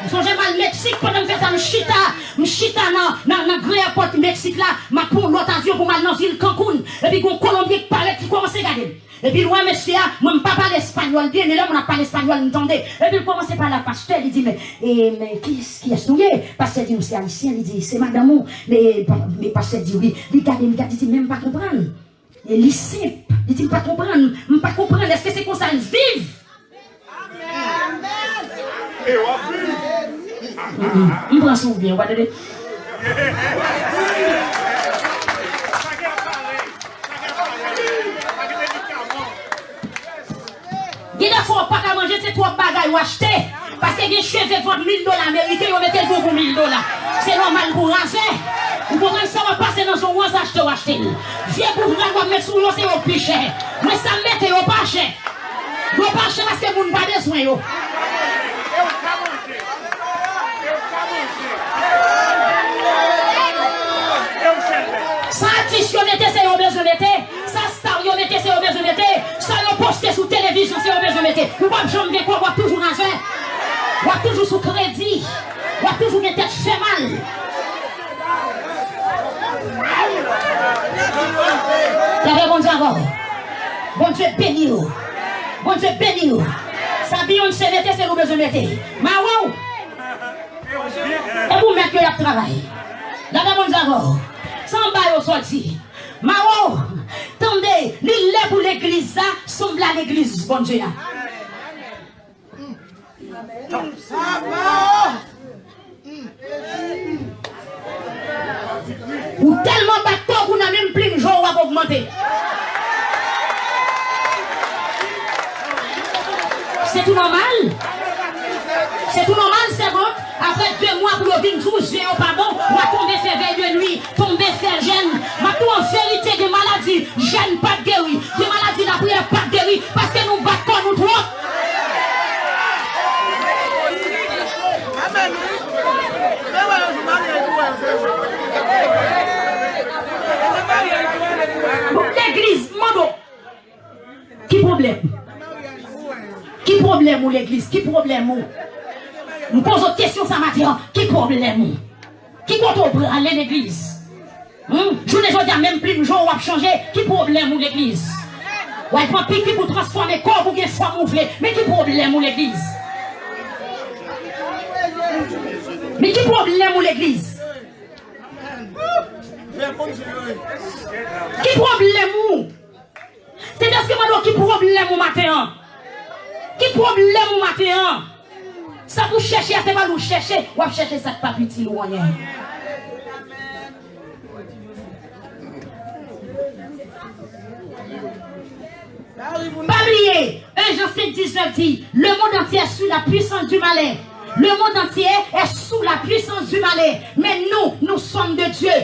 M sonje m al Meksik, pandan m fè sa, m chita, m chita nan, nan, nan gran èpòt Meksik la, m ap pran yon lòt avyon pou m al nan vil Cancun. Epi gon Kolonbyen k parèt, ki kòmanse gade m. Epi l wè mesye a, mwen m pa pale espanyòl byen, men lè moun ap pale espanyòl, m tande. Epi l kòmanse pale ak pastè, li di, "Men, e, men, kiyès, kiyès nou ye?" Pastè di, "Nou se ayisyen." Li di, "Se madanm ou?" Men, pa- men pastè di, "Wi." Li gade m, li gade, li di, "Men m pa konprann." E li senp. Li di, "M pa konprann. M pa konprann. Èske se konsa l viv?" Mm, mm. M pran sou ou byen, ou pa tande? Gen de fwa w pa ka manje, se twòp bagay w achte. Paske gen cheve k vòt mil dola ameriken, yo mete l pou w pou mil dola. Se nòmal pou razè. Ou konprann sa w ap pase nan zon w an, se achte w achte l. Vye bout rad w ap met sou yo, se yo k pi chè. Mwen sa m mete yo pa chè. Yo pa chè paske moun pa bezwen yo. Sa atis yo mete, se yo bezwen mete. Sa star yo mete, se yo bezwen mete. Sa yo poste sou televizyon, se yo bezwen mete. Ou p ap janm gen kòb, w ap toujou razè. W ap toujou sou kredi. W ap toujou gen tèt fè mal. Lapè Bondye avè w. Bondye beni w. Bondye beni w. Sa Beyoncé mete, se nou bezwen mete. Mawe w. E pou mèt yo y ap travay. Lapè Bondye avè w. Sa anba yo sòti. Mawe w. Tande, li lè pou legliz la sanble a legliz Bondye a. Ou tèlman bat kò w kounye a menm plim je w w ap ogmante. Se tou nòmal. Se tou nòmal, sèvant. Apre de mwa pou yo vin di w zye yo pa bon, w a tonbe fè vèy de nwi, tonbe fè jèn. M ap di w an verite, gen maladi jèn p ap geri, gen maladi lapriyè p ap geri, paske nou bat kò nou twòp. Legliz, m mande w, ki pwoblèm? Ki pwoblèm ou, legliz? Ki pwoblèm ou? M poze w kesyon sa maten an, ki pwoblèm ou? Ki kote w prale, legliz? Hmm? Jounen jodi a, menm plim je w w ap chanje, ki pwoblèm ou, legliz? W al pran pikik pou transfòme kò w pou gen fòm ou vle, men ki pwoblèm ou, legliz? Men ki pwoblèm ou, legliz? Ki pwoblèm ou? Sentespri mande w ki pwoblèm ou maten an. Ki pwoblèm ou maten an? Sa pou w chèche a, se pa li w chèche, w ap chèche sa k p ap itil ou anyen. Pa bliye, un Jean cinq dix-neuf di, le monde entier est sous la puissance du malin. Le monde entier est sous la puissance du malin. Mais nous, nous sommes de Dieu.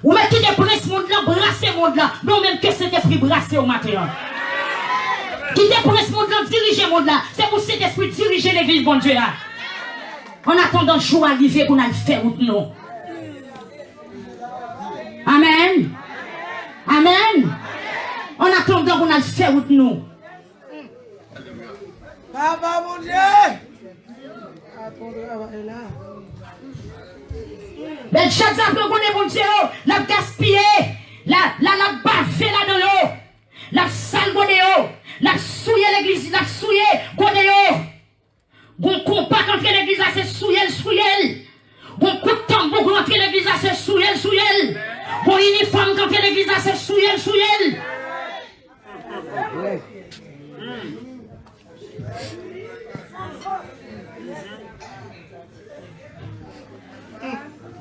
Ou mèt kite prens mond lan brase mond lan, men ou menm ke Sentespri brase w maten an. Kite prens mond lan dirije mond la, se pou Sentespri dirije legliz Bondye a. An atandan jou a rive pou n al fè wout nou. Amèn. Amèn. An atandan pou n al fè wout nou. Papa Bondye! Bèl chak sa pou konnen Bondye yo, l ap gaspiye, l a, l a, l ap bave ladan yo, l ap sal gode yo, l ap souye legliz, l ap souye gode yo. Gon konpa k antre legliz la, se souye l, souye l. Gon kout tanbou k antre legliz la, se souye l, souye l. Gon inifòm k antre legliz la, se souye l, souye l.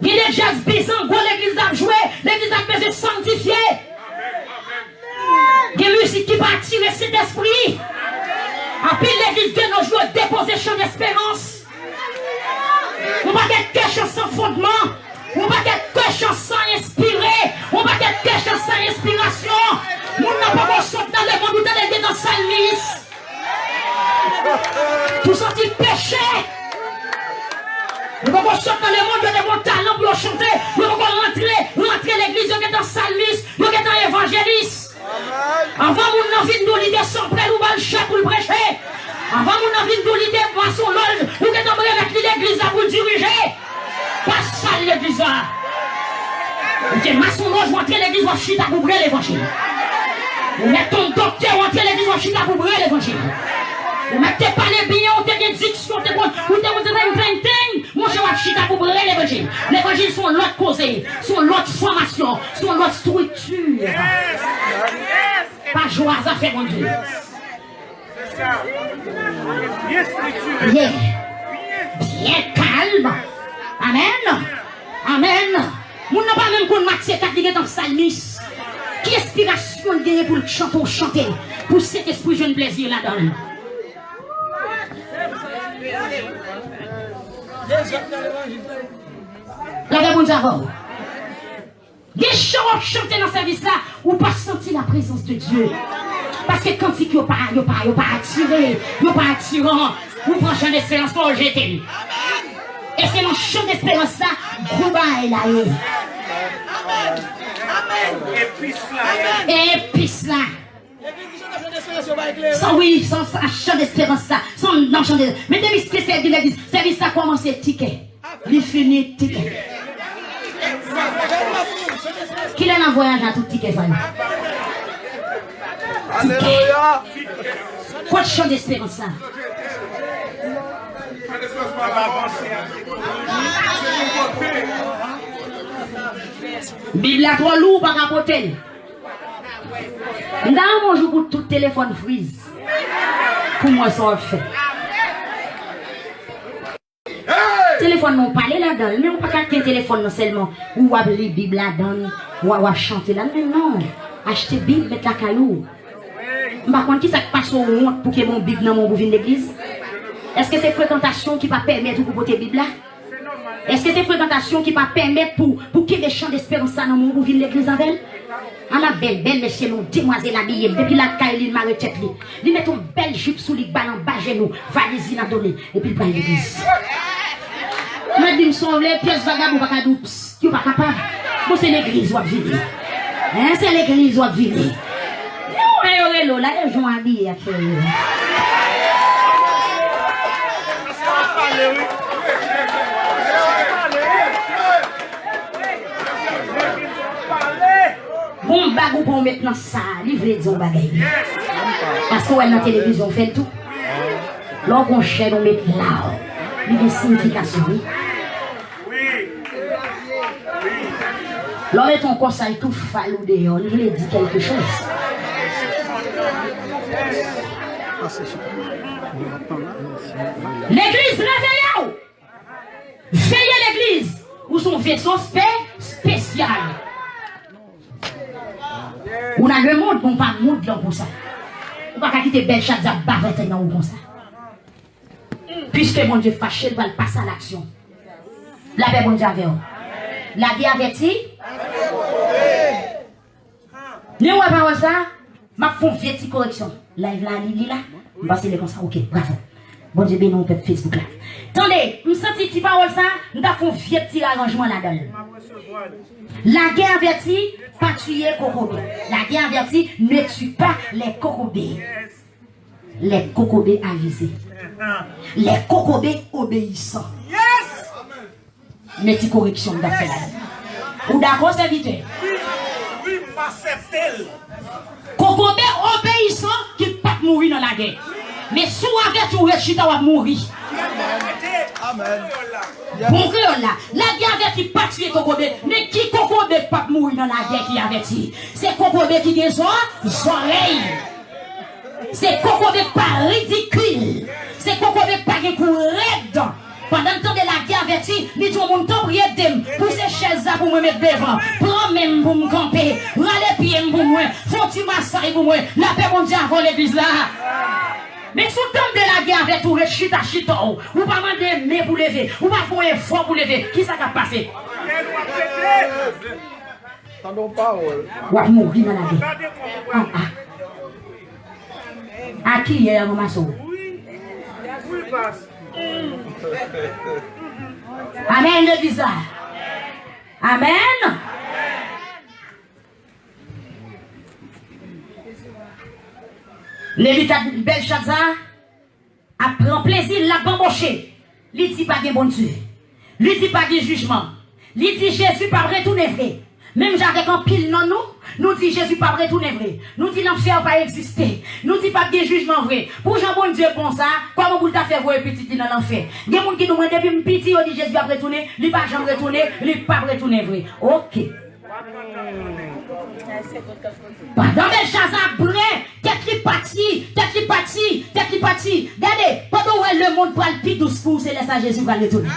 Gen de djaz bizango legliz la ap jwe, legliz la bezwen sanntifye. Gen mizik ki pa atire Sentespri. Anpil legliz de nos jours depoze chan desperans. Yon pakèt kè chan san fondman. Yon pakèt kè chan san enspire. Yon pakèt kè chan san enspirasyon. Moun nan poko sot nan lemonn, ou tande l gentan salmis. Tou santi peche. Yo poko sot nan lemonn, yo te gon talan pou yo chante. Yo poko rantre, rantre legliz, yo gentan salmis, yo gentan evanjelis. Anvan moun nan vin di w li te san prèt, ou ba l chè pou l preche. Anvan moun nan vin di w li te mason lòj, ou gentan remèt li legliz la pou l dirije. Pa sal legliz la. Ou te mason lòj, ou antre legliz, w ap chita pou pre levanjil. Ou mèt te yon doktè, ou antre legliz, w ap chita pou pre levanjil. Ou mèt te pale byen, ou te gen diksyon, ou te konn, ou te konn tenten tenten, monchè, w ap chita pou pre levanjil. Levanjil se yon lòt koze, se yon lòt fòmasyon, se yon lòt estrikti. Pa jwe a zafè Bondye. Yeah. Byen kalm. Amèn. Amèn. Moun nan pa menm konn Matye kat, li gentan salmis. Ki enspirasyon l genyen pou l chante yon chante, pou Sentespri jwenn plezi ladan l? Lapè Bondye avè w. Gen chan w ap chante nan sèvis la, ou pa santi la prezans de Dye. Paske kantik yo pa, yo pa, yo pa atire, yo pa atiran. Ou pran chan desperans la, ou jete l. E se nan chan desperans la, gwo bagay la ye. E epis la. San, wi, san, san chan desperans la. San nan chan de, men depi ke sèvis legliz, sèvis la kòmanse tikè. Li fini tikè. Kilè n a vwayaj a tout tikè sa yo? Tikè. Kot chan desperans la? Bib la twò lou, ou pa ka pote l. M ta renmen yon jou pou tout telefòn friz. pou m wè sa w ap fè. Telefòn nan w pale ladan l, men ou pa ka gen telefòn nan sèlman, ou w ap li Bib ladan l, w a- w ap chante ladan l, men non. Achte Bib, met lakay ou. M pa konn kisa k pase w wont pou kenbe yon Bib nan men w pou vin legliz. Èske se frekantasyon ki pa pèmèt ou pou pote Bib la? Èske se frekantasyon ki pa pèmèt pou, pou kenbe chan desperans sa nan men w pou vin legliz avè l? Ala bèl, bèl mesye, men yon demwazèl abiye l. Depi lakay li, l mare tèt li. Li met yon bèl jip sou li, k ba l anba jenou, valiz li nan do li, epi l pral legliz. Mwen di m sa w vle, pyès vagabon pa ka di w ps, yo pa kapab. Bon, se legliz w ap vini. Hein, se legliz w ap vini. Yo wè yo rele w la, e jan w abiye a fè yo. Bon bag ou pran w met nan sa, li vle di yon bagay. Paske w wè l nan televizyon, w fè l tou. Lè w gon chèn ou met la, li gen siyifikasyon, wi. Lè w met yon kòsay tou fal ou deyò, li vle di kèlke choz. Legliz, reveye w! Veye legliz! Ou se yon veso spe-, espesyal. Ou nan lemonn, men w pa monn lan konsa. Ou pa ka kite Bèlchadza bavètay nan ou konsa. Piske Bondye fache, l pral pase a laksyon. Lapè Bondye avè w. Lagè avèti. Li wè pawòl sa, m ap fè yon vye ti koreksyon. Live la, li, li la. M panse li konsa, oke, bravo. Bondye beni w, pèp Facebook la. Tande, m santi ti pawòl sa, m ta fè yon vye ti raranjman ladan l. Lagè avèti, pa tiye kokobe. Lagè avèti, ne tue pas les kokobé. Les kokobé avisés. Les kokobé obéissants. Men ti koreksyon m t ap fè la. Ou dakò, sèvitè? Wi, m aksepte l. Kokobe obeyisan ki p ap mouri nan lagè. Men si w avèti, w ret chita, w ap mouri. Bon kreyòl la, lagè avèti pa tiye kokobe. Men ki kokobe k p ap mouri nan lagè ki avèti? Se kokobe ki gen zò-, zòrèy. Se kokobe k pa ridikil. Se kokobe k pa gen kou rèd. Pandan l tande lagè avèti, li di yon moun, tanpri ede m, pouse chèz la pou mwen met devan. Pran men m pou m kanpe. Rale pye m pou mwen. Fè yon ti masaj pou mwen. Lapè Bondye avè w legliz la. Men si w tande lagè avèti, ou ret chita chita w. Ou pa mande men pou leve. Ou pa fè yon efò pou leve. Kisa k ap pase? Tande yon pawòl. W ap mouri nan lagè. Ah, ah. A kiyè y ap ranmase w? Amèn, legliz la. Amèn. Levita Bèlchadza ap pran plezi l, l ap banboche. Li di pa gen Bondye. Li di pa gen jijman. Li di Jezi p ap retounen vre. Menm jan avèk anpil nan nou, nou di Jezi p ap retounen vre. Nou di lanfè pa egziste. Nou di p ap gen jijman vre. Pou jan Bondye bon sa, kòman pou l ta fè voye pitit li nan lanfè? Gen moun ki di mwen, depi m piti, yo di Jezi ap retounen, li pa janm retounen, li p ap retounen vre. Oke. Pandan Bèlchadza ap bren, tèt li pati, tèt li pati, tèt li pati. Gade, pandan w wè lemonn pral pi dous pou ou, se lè sa Jezi pral retounen.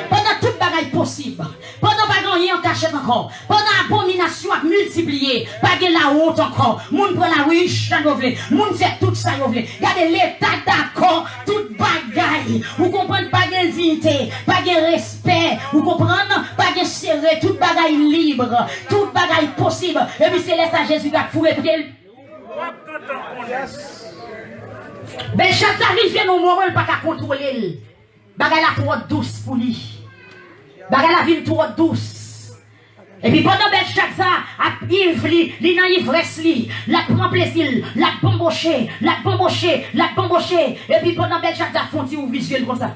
Pandan tout bagay posib, pandan pa gen anyen an kachèt ankò, pandan abominasyon ap miltipliye, pa gen lawont ankò, moun pran lari jan yo vle, moun fè tout sa yo vle. Gade leta dakò, tout bagay, ou konprann, pa gen diyite, pa gen respè, ou konprann, pa gen sere, tout bagay lib, tout bagay posib. Epi se lè sa Jezi t ap foure pye l. Bèlchadza rive nan yon moman l pa ka kontwole l. Bagay la twò dous pou li. Bagay la vin twò dous. Epi pandan Bèlchadza ap iv li, li nan ivrès li, l ap pran plezi l, l ap banboche, l ap banboche, l ap banboche. Epi pandan Bèlchadza fè yon ti ouvri zye l konsa.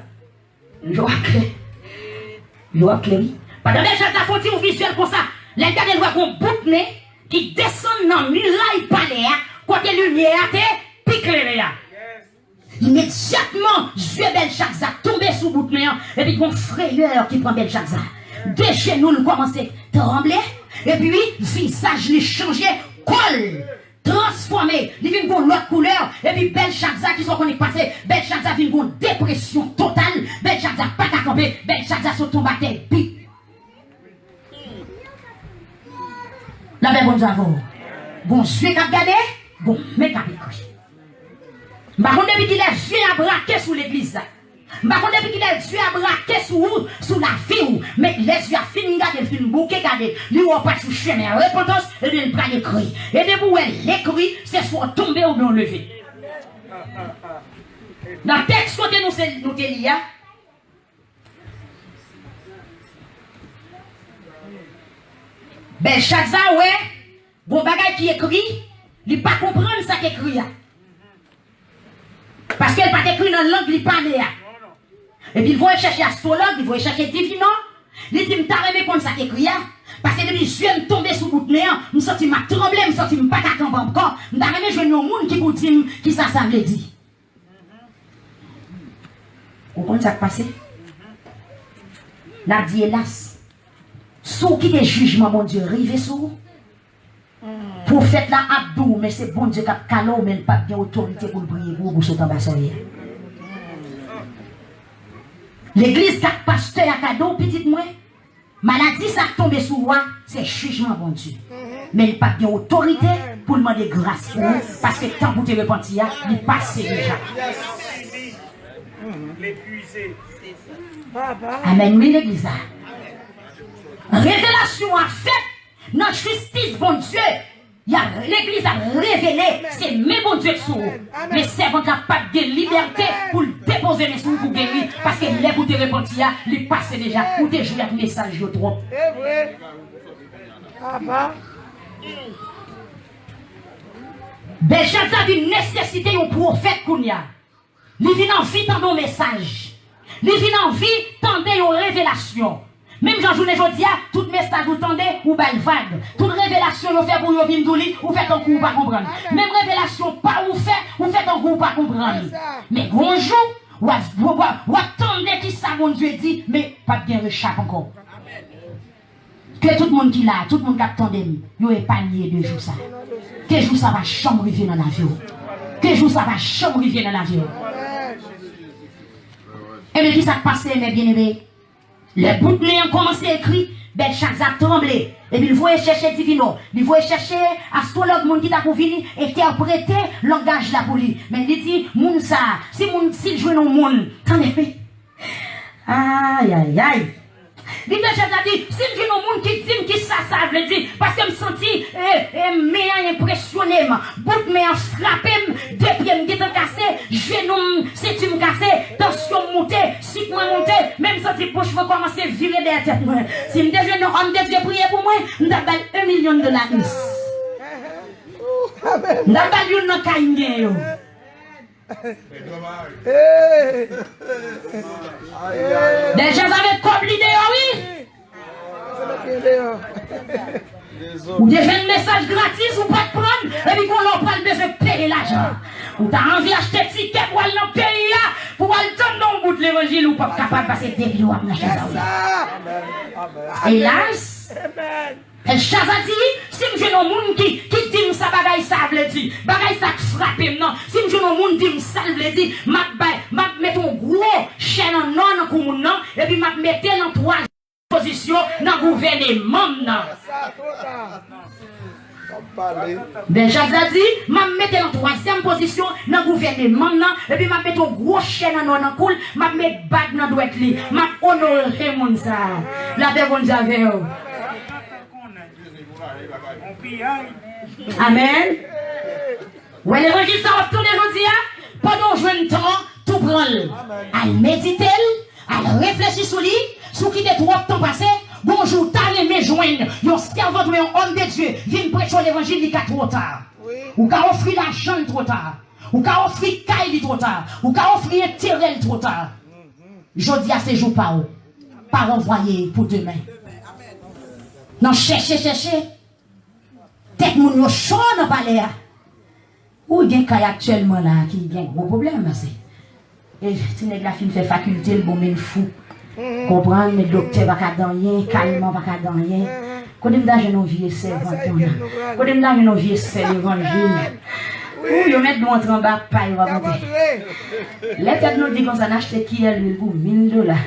Yo ap klè. Yo ap klè, wi. Pandan Bèlchadza fè yon ti ouvri zye l konsa, lè l gade l wè gon bout men ki desann nan miray palè a, kote limyè a te pi klere a. Imedyatman, zye Bèlchadza tonbe sou bout men an, epi gon freyè ki pran Bèlchadza. De jenou l kòmanse tranble, epi vizaj li chanje, kò l transfòme, li vin gon lòt koulè, epi Bèlchadza, kisa w konnen k pase? Bèlchadza vin gon depresyon total, Bèlchadza pa ka kanpe, Bèlchadza sot tonbe atè, bip. Lapè Bondye avè w. Gon zye k ap gade, gon men k ap ekri. M pa konn depi kilè zye a brake sou legliz la. M pa konn depi kilè zye a brake sou ou, sou lavi w. Men lè zye a fin gade, l fin bouke gade, li wè w pa sou chemen repantans, ebyen l pral ekri. E depi w wè l ekri, se swa w tonbe oubyen w leve. Nan tèks kote nou se, nou te li a, Bèlchadza wè gon bagay ki ekri, li pa konprann sa k ekri a. Paske l pa t ekri nan lang li pale a. Epi l voye chèche astwològ, li voye chèche divino. Li di, "M ta renmen konn sa k ekri a. Paske depi zye m tonbe sou bout nen an, m santi m ap tranble, m santi m pa ka kanpe ankò. M ta renmen jwenn yon moun ki pou di m kisa sa vle di." Ou konn sa k pase? N ap di elas. Si w kite jijman Bondye rive sou ou, pwofèt la ap di w, men se Bondye k ap kale w, men l p ap gen otorite pou l priye pou ou, pou w sot anba sòyè a. Legliz k ak pastè a ka di w, pitit mwen, maladi sa k tonbe sou ou a, se jijman Bondye. Men li p ap gen otorite pou l mande gras pou ou, paske tan pou te repanti a, li pase deja. Amèn, wi, legliz la. Revelasyon a fèt nan jistis Bondye. Y a, legliz ap revele, se men Bondye k sou ou. Men sèvant la p ap gen libète pou l depoze men sou ou pou geri, paske lè pou te repanti a, li pase deja. Ou te jwe ak mesaj yo twòp. Bèlchadza vin nesesite yon pwofèt kounye a. Li vin anvi tande yon mesaj. Li vin anvi tande yon revelasyon. Menm jan jounen jodi a, tout mesaj ou tande, ou ba l vag. Tout revelasyon yo fè pou yo vin di w li, ou fè tankou ou pa konprann. Menm revelasyon pa ou fè, ou fè tankou ou pa konprann. Men gon jou, w ap, w ap, w ap tande kisa Bondye di, men p ap gen rechap ankò. Ke tout moun ki la, tout moun k ap tande m, yo epanye de jou sa. Ke jou sa pa janm rive nan lavi w. Ke jou sa pa janm rive nan lavi w. Ebyen, ki sa k pase, mè byeneme? Lè bout nen an kòmanse ekri, Bèlchadza tranble. Epi l voye chèche divino. Li voye chèche astwològ, moun ki ta pou vini entèprete langaj la pou li. Men li di, moun sa a, si moun, si l jwenn yon moun, tande, wi. Ay, ay, ay. Li deja di, si m jwenn yon moun ki di m kisa sa vle di, paske m santi, e, e, men an enpresyone m, bout men an frape m, de pye m gentan kase, jenou m, senti m kase, tansyon m moute, sik mwen moute, men m santi bouch mwen kòmanse vire dèyè tèt mwen. Si m te jwenn yon òm de Dye priye pou mwen, m t ap ba l yon milyon dola. M t ap ba l youn nan kay m genyen yo. Hey! Dèlchadza met kòb li deyò, wi. Ou te jwenn mesaj gratis, ou pa t pran l, epi gon lè w pral bezwen peye lajan. Ou ta anvi achte tikè pou al nan peyi a, pou al tann yon bout levanjil, ou p ap kapab pase de pye w ap nan chèz a wi. Elas! Bèlchadza di, si m jwenn yon moun ki, ki di m sa bagay sa vle di, bagay sa k frape m nan, si m jwenn yon moun di m sa l vle di, m ap bay, m ap mete yon gwo chè nan nò nan kou moun nan, epi m ap mete l an twazyèm pozisyon nan gouvèneman m nan. Bèlchadza di, m ap mete l an twazyèm pozisyon nan gouvèneman m nan, epi m ap mete yon gwo chè nan nò nan kou l, m ap met bag nan dwèt li, m ap onore moun sa a. Lapè Bondye avè w. Amèn. Wè levanjil sa w ap tande jodi a, pandan w jwenn tan an, tou pran l. Al medite l, al reflechi sou li, si w kite twòp tan pase, gon jou w ta renmen jwenn yon sèvant oubyen yon òm de Dye vin preche w levanjil, li ka twò ta. Ou ka ofri lajan l twò ta. Ou ka ofri kay li twò ta. Ou ka ofri enterè l twò ta. Jodi a se jou pa w. Pa ranvwaye pou demen. Nan chèche, chèche. Tèt moun yo cho nan palè a. Ou gen kay aktyèlman la ki gen gwo pwoblèm, se, e, ti nèg la fin fè fakilte l, bon, men l fou. Konprann, men doktè pa ka di anyen, kalman pa ka di anyen. Kote m ta jwenn yon vye sèvant konsa? Kote m ta jwenn yon vye sè levanjil? Ou, yo mèt nou antre anba pay, yo pa monte. Lè tèt nou di konsa, n achte kiyè lwil pou mil dola.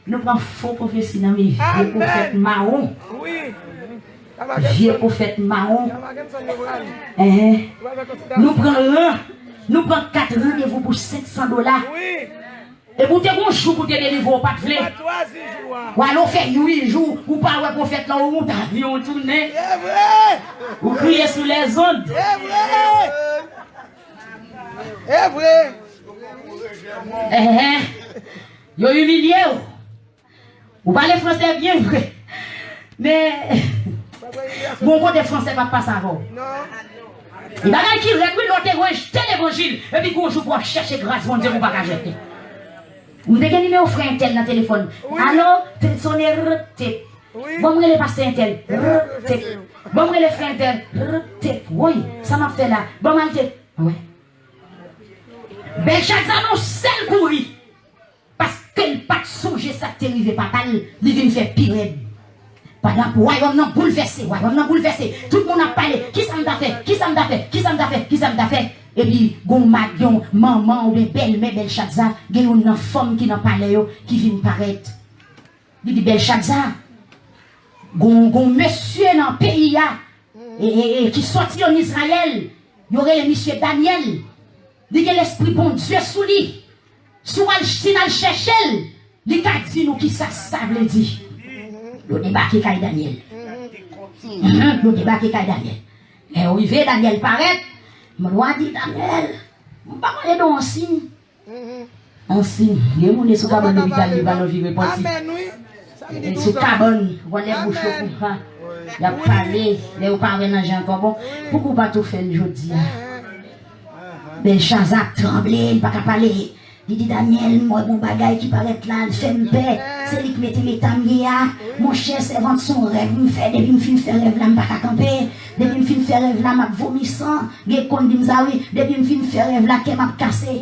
Nou pran fo pwofesi nan men vye pwofèt mawon. Vye pwofèt mawon. Enhen. Nou pran ran. Nou pran kat randevou pou senk san dola. Epi w te gon jou pou te delivre, w pa t vle. W ale w fè uit jou, ou pa wè pwofèt la, ou monte avyon, ou tounen. Ou kriye sou lèzond. Enhen. Yo imilye w. Ou pale fransè byen vre. Men, bon kote fransè p ap pase avè w. E bagay ki rèd, wi, lè w te rejte levanjil, epi gon jou pou w ap chèche gras Bondye pou w pa ka jwenn li. M te gen nimewo frè entèl nan telefòn. Alo, te sone, rte. Bon, m rele pastè entèl, rte. Bon, m rele frè entèl, rte. Woy, sa m ap fè la? Bon, m al te. Wè. Bèlchadza nan sèl kouri. Paske l pa t sonje sa k te rive papa l, li vin fè pi rèd. Pandan wayòm nan boulvèse, wayòm nan boulvèse, tout moun ap pale, kisa m ta fè, kisa m ta fè, kisa m ta fè, kisa m ta fè. Epi gon mad, yon manman oubyen bèlmè Bèlchadza, gen youn nan fanm ki nan palè yo ki vin parèt. Li di Bèlchadza, gon, gon mesye nan peyi a, e, e, e, ki sòti ann Izrayèl, yo rele misye Danyèl. Li gen lespri Bondye sou li. Si w al, si n al chèche l, li ka di nou kisa sa vle di. Yo debake kay Danyèl. Mhm, yo debake kay Danyèl. Lè yo rive, Danyèl parèt. Mwen di Danyèl, m pa konnen non an siy. Ansi, gen moun e sou kabann lopital li pa nan vi repanti. E sou kabann, w wè lè bouch yo konsa, y ap pale, lè yo pa wè nan je ankò. Bon, pouki w pa tou fè l jodi a? Bèlchadza ap tranble, li pa ka pale. Li di Danyèl, m wè gon bagay ki parèt la, l fè m pè. Se li k mete m eta m ye a. Monchè, sèvant, se yon rèv m fè. Depi m fin fè rèv la, m pa ka kanpe. Depi m fin fè rèv la, m ap vomi san. Gen konn di m sa, wi. Depi m fin fè rèv la, kè m ap kase.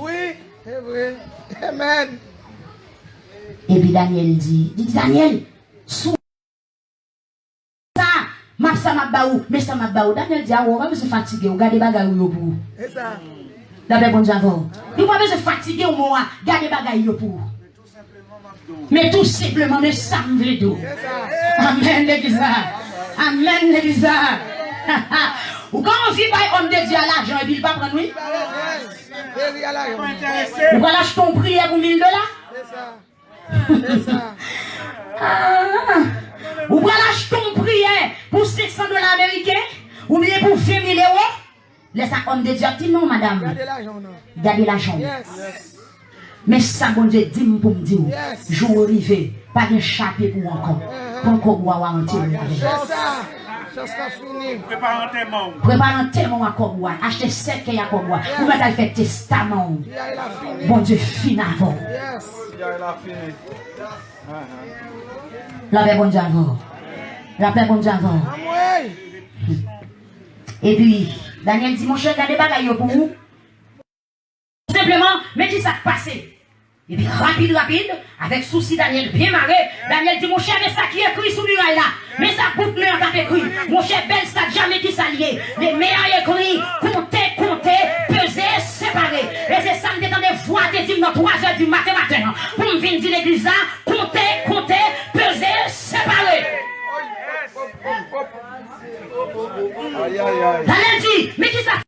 Se vre. Amen. Epi Danyèl di, li di, Danyèl, sou sa, m ap sa m ap ba ou, men sa m ap ba ou. Danyèl di, awo, ou pa bezwen fatige w, gade bagay ou yo pou ou. Lapè Bondye avè w. Ou pa bezwen fatige w, mò a, gade bagay yo pou ou. Men tou senpleman, men sa m vle di w. Amèn, legliz la. Amèn, legliz la. Ou ka anvi bay òm de Dye a lajan epi l pa pran l, wi. Ou pral achte yon priyè pou mil dola? Ah. Ou pral achte yon priyè pou senk san dola ameriken? Oubyen pou ven mil ewo? Lè sa, òm de Dye ap di, non, madanm. Gade lajan w. Men sa Bondye di m pou m di w. Jou w rive, pa gen chape pou w ankò. Pran kòb ou a, w a antere avè l. Prepare antèman w. Prepare antèman w ak kòb ou a. Achte sèkèy ak kòb ou a. Ou mèt al fè testaman w. Bondye fin avè w. Lapè Bondye avè w. Lapè Bondye avè w. Epi, Danyèl di, monchè, gade bagay yo pou ou. Senpleman, men kisa k pase. Epi rapid, rapid, avèk sousi Danyèl byen mare, Danyèl di, monchè, men sa ki ekri sou miray la. Men sa gouvènè an t ap ekri. Monchè, Bèlchadza, men kisa l ye. Men an ekri, konte, konte, peze, separe. E se sa m te tande vwa te di m nan twa zè di maten maten an. Pou m vin di legliz la, konte, konte, peze, separe. Danyèl di, men kisa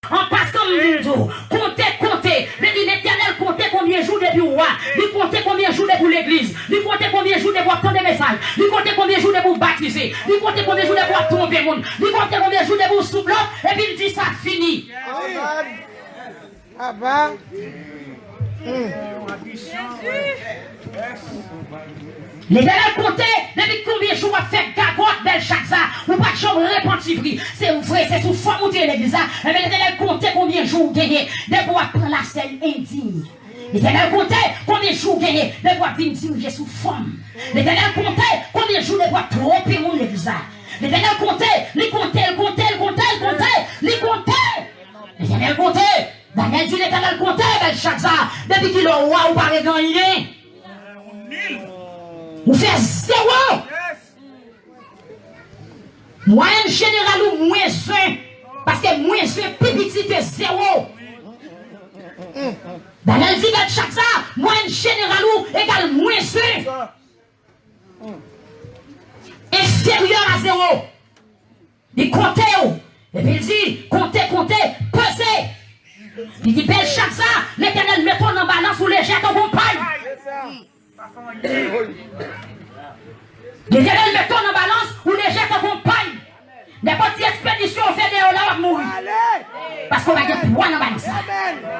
An pasan, m vin di w, konte, konte. Vle di, Letènèl konte konbyen jou depi w wa. Li konte konbyen jou depi w legliz. Li konte konbyen jou depi w ap tande mesaj. Li konte konbyen jou depi w batize. Li konte konbyen jou depi w ap twonpe moun. Li konte konbyen jou depi w sou blòf. Epi l di, sa fini. Letènèl konte depi konbyen jou w ap fè gagòt Bèlchadza, ou pa t janm repanti vre. Se vre, se sou fòm ou te ye legliz la, men Letènèl konte konbyen jou w genyen depi w ap pran lasèn endiy. Letènèl konte konbyen jou w genyen depi w ap vin dirije sou fòm. Letènèl konte konbyen jou depi w ap twonpe moun legliz la. Letènèl konte, li konte, l konte, l konte, l konte, li konte. Letènèl konte. Danyèl di Letènèl konte Bèlchadza. Depi kilè w wa, ou pa gen anyen. Ou fè zewo. Mwayèn jeneral ou mwens ven, paske mwens ven pi piti ke zewo. Daniel di Bèlchazza, mwayèn jeneral ou egal mwens ven. Enferyè a zewo. Li konte w. Epi l di, konte, konte, peze. Li di, Bèlchazza, Letènèl mete w nan balans ou lejè tankou yon pay. Letènèl mete w nan balans ou lejè tankou yon pay. Nenpòt ti ekspedisyon w fè dèyè w la, w ap mouri. Paske w pa gen pwa nan balans la.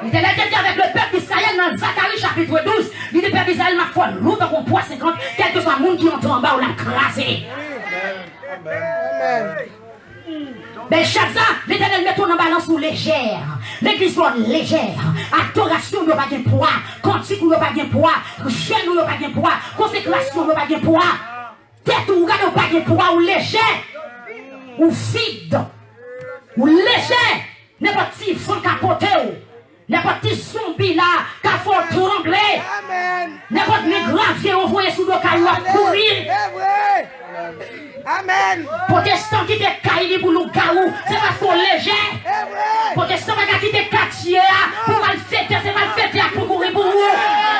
Letènèl te di avèk le pèp Izrayèl nan Zakari chapit douz, li di pèp Izrayèl, m ap fè w lou tankou yon pwa senkant, kèlkeswa moun ki antre anba w, l ap kraze. Bèlchazza, Letènèl mete w nan balans ou lejè. Legliz ou lejè. Adorasyon ou yo pa gen pwa. Kantik ou yo pa gen pwa. Jèn ou yo pa gen pwa. Konsekrasyon ou yo pa gen pwa. Tèt ou, ou gade ou pa gen pwa, ou lejè. Ou vid. Ou lejè. Nenpòt ti van ka pote w. Nenpòt ti zonbi la ka fè w tranble. Nenpòt men gravye yo voye sou do kay ou, w ap kouri. Pwotestan kite kay li pou lougawou, se paske w lejè. Pwotestan pa ka kite katye a pou malfektè, se malfektè a pou kouri pou ou.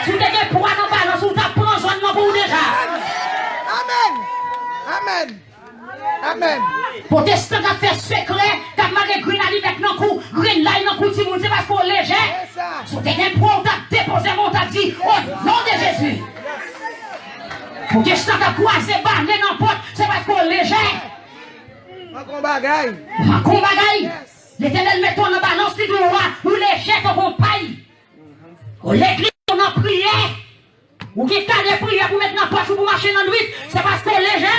Si w te gen pwa nan balans ou, w t ap pran zòn nan pou ou deja. Amèn. Amèn. Amèn. Pwotestan k ap fè sekrè, k ap mare grenn alimèt nan kou, grenn lay nan kou timoun, se paske w lejè. Si w te gen pwa, w t ap depoze men w, w t ap di, o non de Jezi. Pwotestan k ap kwaze bale nan pòt, se paske w lejè. Manke yon bagay. Manke yon bagay. Letènèl mete w nan balans li, di w, wa, ou lejè tankou yon pay. O legliz ou nan priyè. Ou gen kanè priyè pou met nan pòch ou pou mache nan nwit, se paske w lejè.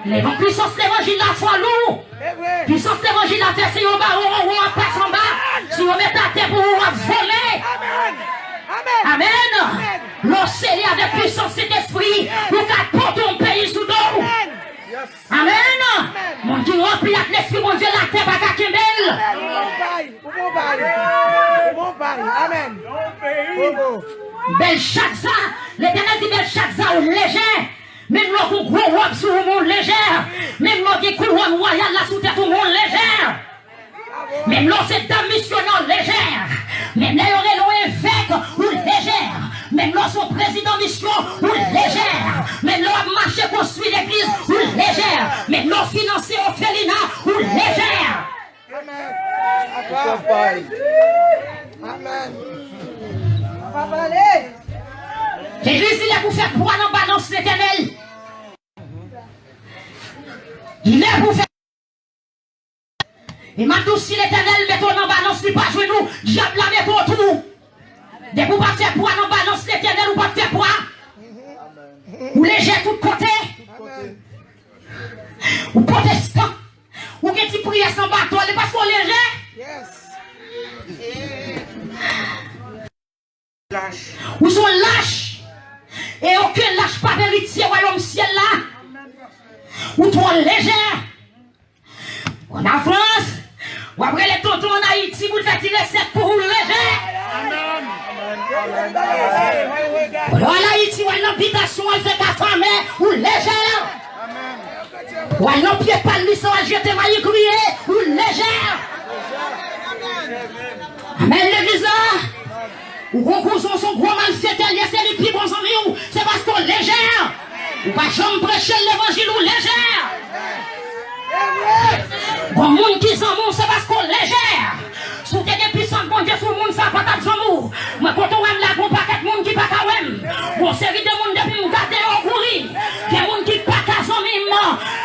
Levan-, pwisans levanjil la fè w lou. Pwisans levanjil la fè se yon bawo, wowo ap pase anba. Si yo met atè pou ou, w ap vole. Amèn. Lè w sele avèk pwisans Sentespri, ou ka pote yon peyi sou do w. Amèn. Moun ki ranpli ak Lespri Bondye, latè pa ka kenbe l. Ou bon bay, ou bon bay. Amèn. Bèlchazza, Letènèl di Bèlchazza, ou lejè. Menm lè w gen gwo wòb sou ou, men w lejè. Menm lè w gen kouwòn wayal la sou tèt ou, men w lejè. Menm lè w se dam misyonè, w lejè. Menm lè yo rele w evèk, ou lejè. Menm lè w se yon prezidan misyon, ou lejè. Menm lè w ap mache konstwi legliz, ou lejè. Menm lè w finanse òfelina, ou lejè. Amèn. Amèn. Legliz, li lè pou fè pwa nan balans Letènèl. Li lè pou fè E m ap di w, si Letènèl mete w nan balans, li pa jwenn ou, dyab la mete w tou. Depi w pa fè pwa nan balans Letènèl, ou p ap fè pwa. Ou lejè tout kote. Ou pwotestan. Ou gen ti priyè san batò, li paske w lejè. Ou se yon lach. E okenn lach p ap eritye wayòm syèl la. Ou twò lejè. Ann Lafrans, w ap rele tonton ann Ayiti pou l fè ti resèt pou ou, lejè. Ou al Ayiti, w al nan bitasyon, w al fè kafamè, ou lejè. W al nan pye palmis, w al jete mayi griye, ou lejè. Amèn, legliz la. Ou gon kouzen w se yon gwo malfektè, li se li pi bon zanmi w, se paske w lejè. Ou pa janm preche l levanjil, ou lejè. Gon moun ki zanmi w, se paske w lejè. Si w te gen pwisans Bondye sou moun sa, pa t ap zanmi w. Mwen kontan w wè m la, gon pakèt moun ki pa ka wè m. Gon seri de moun depi m gade yo kouri. Gen moun ki pa ka zanmi m,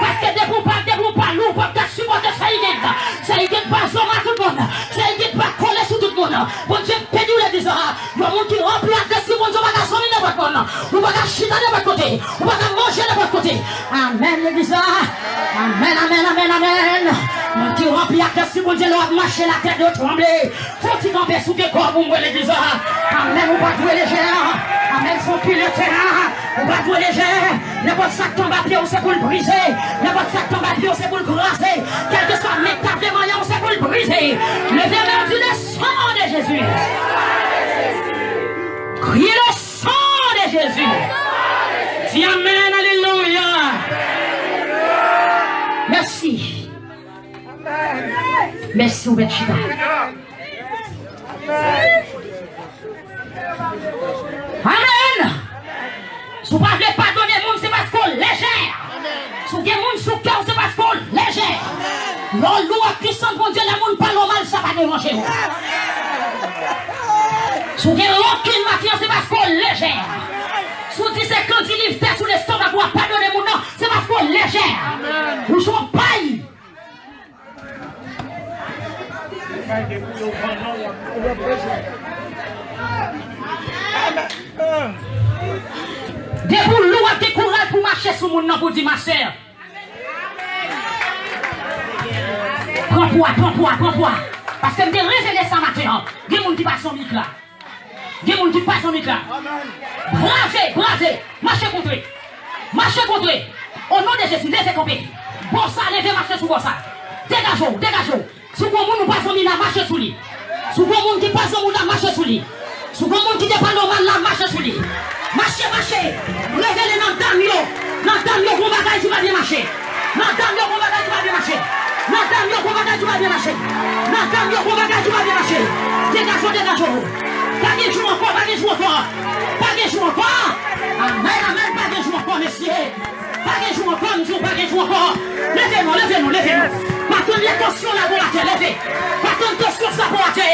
paske depi w pa, depi w pa lou, w p ap ka sipòte sa Igit. Sa Igit pa zanmi a tout moun. Sa Igit pa kole sou tout moun. Bondye beni w legliz la. Yon moun ki ranpli ak Lespri Bondye, ou pa ka zanmi nenpòt moun. Ou pa ka chita nenpòt kote. Ou pa ka manje nenpòt kote. Amèn, legliz la. Amèn, amèn, amèn, amèn. Moun ki ranpli ak Lespri Bondye, lè w ap mache, latè dwe tranble. Fè yon ti kanpe sou ke kò w pou m wè legliz la. Amèn, ou pa dwe lejè. Amèn, fè yon pile tè. Ou pa dwe lejè. Nenpòt sa k tonbe a pye w, se pou l brize. Nenpòt sa k tonbe a pye w, se pou l kraze. Kèlkeswa men k ta vle manyen w, se pou l brize. Leve men w, di, le sang de Jésus. Kriye, le sang de Jésus. Di amèn, alelouya. Mèsi. Mèsi, ou mèt chita. Amèn! Si w pa vle padone moun, se paske w lejè. Si w gen moun sou kè w, se paske w lejè. Lè w lou ak pisans Bondye, lè moun pale w mal, sa pa deranje w. Si w gen rankin maten an, se paske w lejè. Si w di se kandi liv tè sou lestomak ou ap padone moun nan, se paske w lejè. Ou jwe yon pay. Depi w lou, w ap gen kouraj pou w mache sou moun nan pou w di, ma sè, pran pwa, pran pwa, pran pwa. Paske m te revele sa maten an. Gen moun ki pa sou mik la. Gen moun ki pa sou mik la. Brave, brave. Mache kontre. Mache kontre. O non de Jezi, leve kanpe. Bò sa, leve mache sou bò sa. Degaje w, degaje w. Si w gon moun ou pa zanmi la, mache sou li. Si w gon moun ki pa zanmi w la, mache sou li. Si w gon moun ki te pale w mal la, mache sou li. Mache, mache. Revele nan dam yo. Nan dam yo, gon bagay ki pa byen mache. Nan dam yo, gon bagay ki pa byen mache. Nan dam yo, gon bagay ki pa byen mache. Nan dam yo, gon bagay ki pa byen mache. Degaje w, degaje w. Pa gen jou ankò, pa gen jou ankò. Pa gen jou ankò. Amèn, amèn, pa gen jou ankò, mesye. Pa gen jou ankò, m di w pa gen jou ankò. Leve non, leve non, leve non. Pa tann lè tansyon la gon atè, leve. Pa tann tansyon sa gon atè.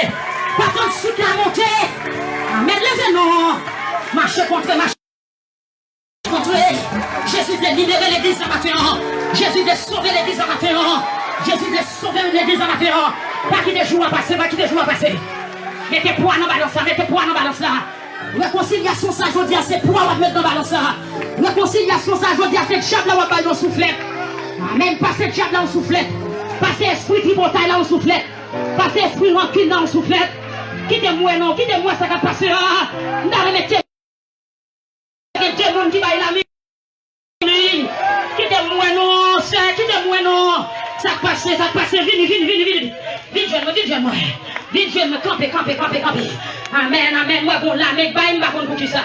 Pa tann sik la monte. Amèn, leve non. Mache kontre, mache kontre. Jezi vle libere legliz la maten an. Jezi vle sove legliz la maten an. Jezi vle sove legliz la maten an. Pa kite jou a pase, pa kite jou a pase. Mete pwa nan balans la, mete pwa nan balans la. Rekonsilyasyon sa jodi a se pwa w ap met nan balans la. Rekonsilyasyon sa jodi a se dyab la w ap bay yon souflèt. Amèn. Pase dyab la yon souflèt. Pase espri tripotay la yon souflèt. Pase espri rankin la yon souflèt. Kite m wè non, kite m wè sa k ap pase a. M ta renmen te gen de moun ki bay lami. Kite m wè non, sè, kite m wè non. Sa k pase, sa k pase, vini, vini, vini, vini. Vin jwenn mwen, vin jwenn mwen. Vin jwenn mwen, kanpe, kanpe, kanpe, kanpe. Amèn, amèn, mwen gon lame k bay, m pa konn poukisa.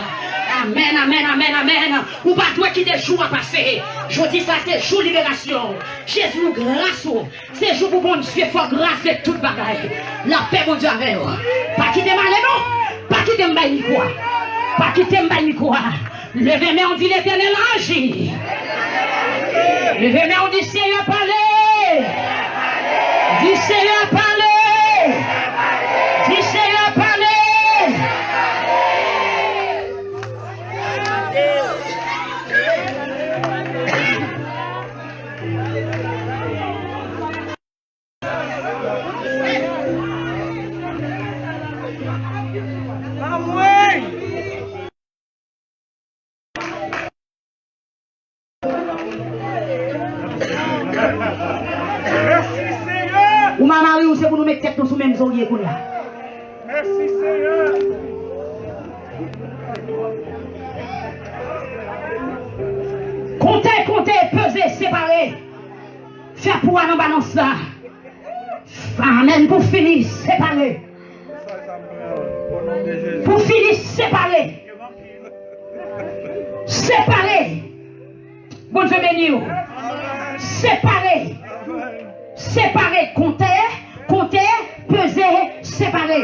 Amèn, amèn, amèn, amèn. Ou pa dwe kite jou a pase. Jodi sa se jou liberasyon. Jezi, nou gras ou. Se jou pou Bondye fè w gras de tout bagay. Lapè Bondye avè w. Pa kite m ale non. Pa kite m bay mikwo a. Pa kite m bay mikwo a. Leve men w, di Letènèl aji. Leve men w, di Senyè pale. Di Senyè pale. Di Senyè pale. Ou mamari ou se pou nou met tèt nou sou menm zorye kounye a. Mèsi, Senyè. Konte, konte, peze, separe. Fè pwa nan balans la. Amèn. Pou fini, separe. Pou fini, separe. Separe. Bondye beni w. Separe. Separe. Konte, konte, peze, separe.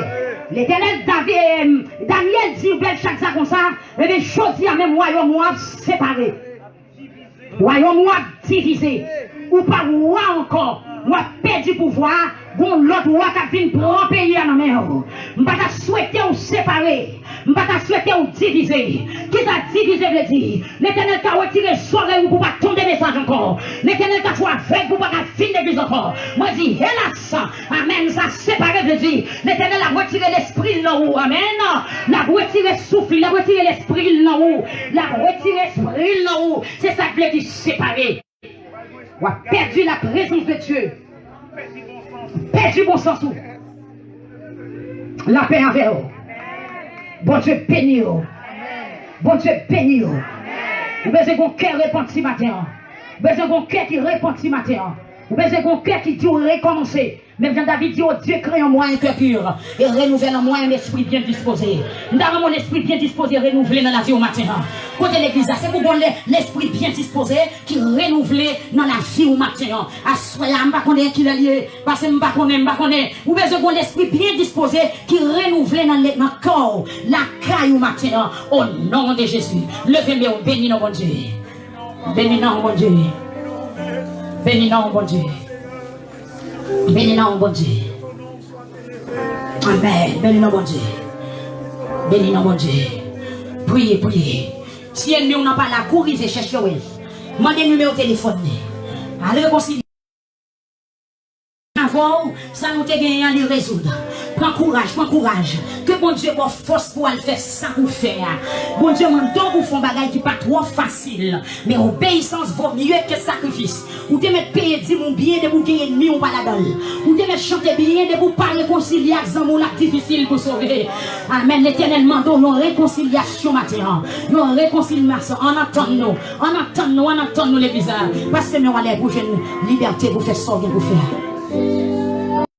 Letènèl Davi-, Danyèl di Bèlchazar konsa, ebyen, jodi a menm, wayòm ou ap separe. Wayòm ou ap divize. Ou pa wa ankò. W ap pèdi pouvwa a. Gon lòt wa k ap vin pran peyi a nan men w. M pa ta swete w separe. M pa ta swete w divize. Kisa divize vle di? Letènèl ka retire zòrèy ou pou w pa tande mesaj ankò. Letènèl ka fè w avèg pou w pa ka vin legliz ankò. Mwen di, elas! Amèn. Sa separe vle di, Letènèl ap retire lespri l nan ou. Amèn. L ap retire souf li, l ap retire lespri l nan ou. L ap retire espri l nan ou. Se sa k vle di separe. W ap pèdi la prezans de Dye. Pèdi bon sans ou. Lapè avè w. Bondye beni w. Bondye beni w. Ou bezwen gon kè repanti maten an. Ou bezwen gon kè ki repanti maten an. Ou bezwen gon kè ki di w rekòmanse. Menm jan David di, O Dieu, crée en moi un cœur pur et renouvelle en moi un esprit bien disposé. M ta renmen yon lespri byen dispoze renouvle nan lavi w maten an. Kote legliz la, se pou gon le- lespri byen dispoze ki renouvle nan lavi w maten an. Aswè a, m pa konnen kilè l ye, paske m pa konnen, m pa konnen. Ou bezwen gon lespri byen dispoze ki renouvle nan le- nan kò w, lakay ou maten an. O non de Jezi, leve men w, beni non Bondye. Beni non Bondye. Beni non Bondye. Beni non Bondye. Amèn. Beni non Bondye. Beni non Bondye. Priye, priye. Si ènmi w nan pa la, kouri rive chèche w. Mande nimewo telefòn li. Al rekonsilye avè w, sa nou te genyen an, li rezoud. Pran kouraj, pran kouraj. Ke Bondye ba w fòs pou w al fè sa pou w fè a. Bondye mande w pou w fè yon bagay ki pa twò fasil. Men obeyisans vo mye ke sakrifis. Ou te mèt peye dim ou byen depi w gen ènmi ou pa ladan l. Ou te mèt chante byen depi w pa rekonsilye ak zanmi w l ap difisil pou sove. Amèn. Letènèl mande w yon rekonsilyasyon maten an. Yon rekonsilyasyon. Ann antann nou. Ann antann nou. Ann antann nou legliz la. Pase men w anlè pou jwenn libète pou fè sa w gen pou fè a.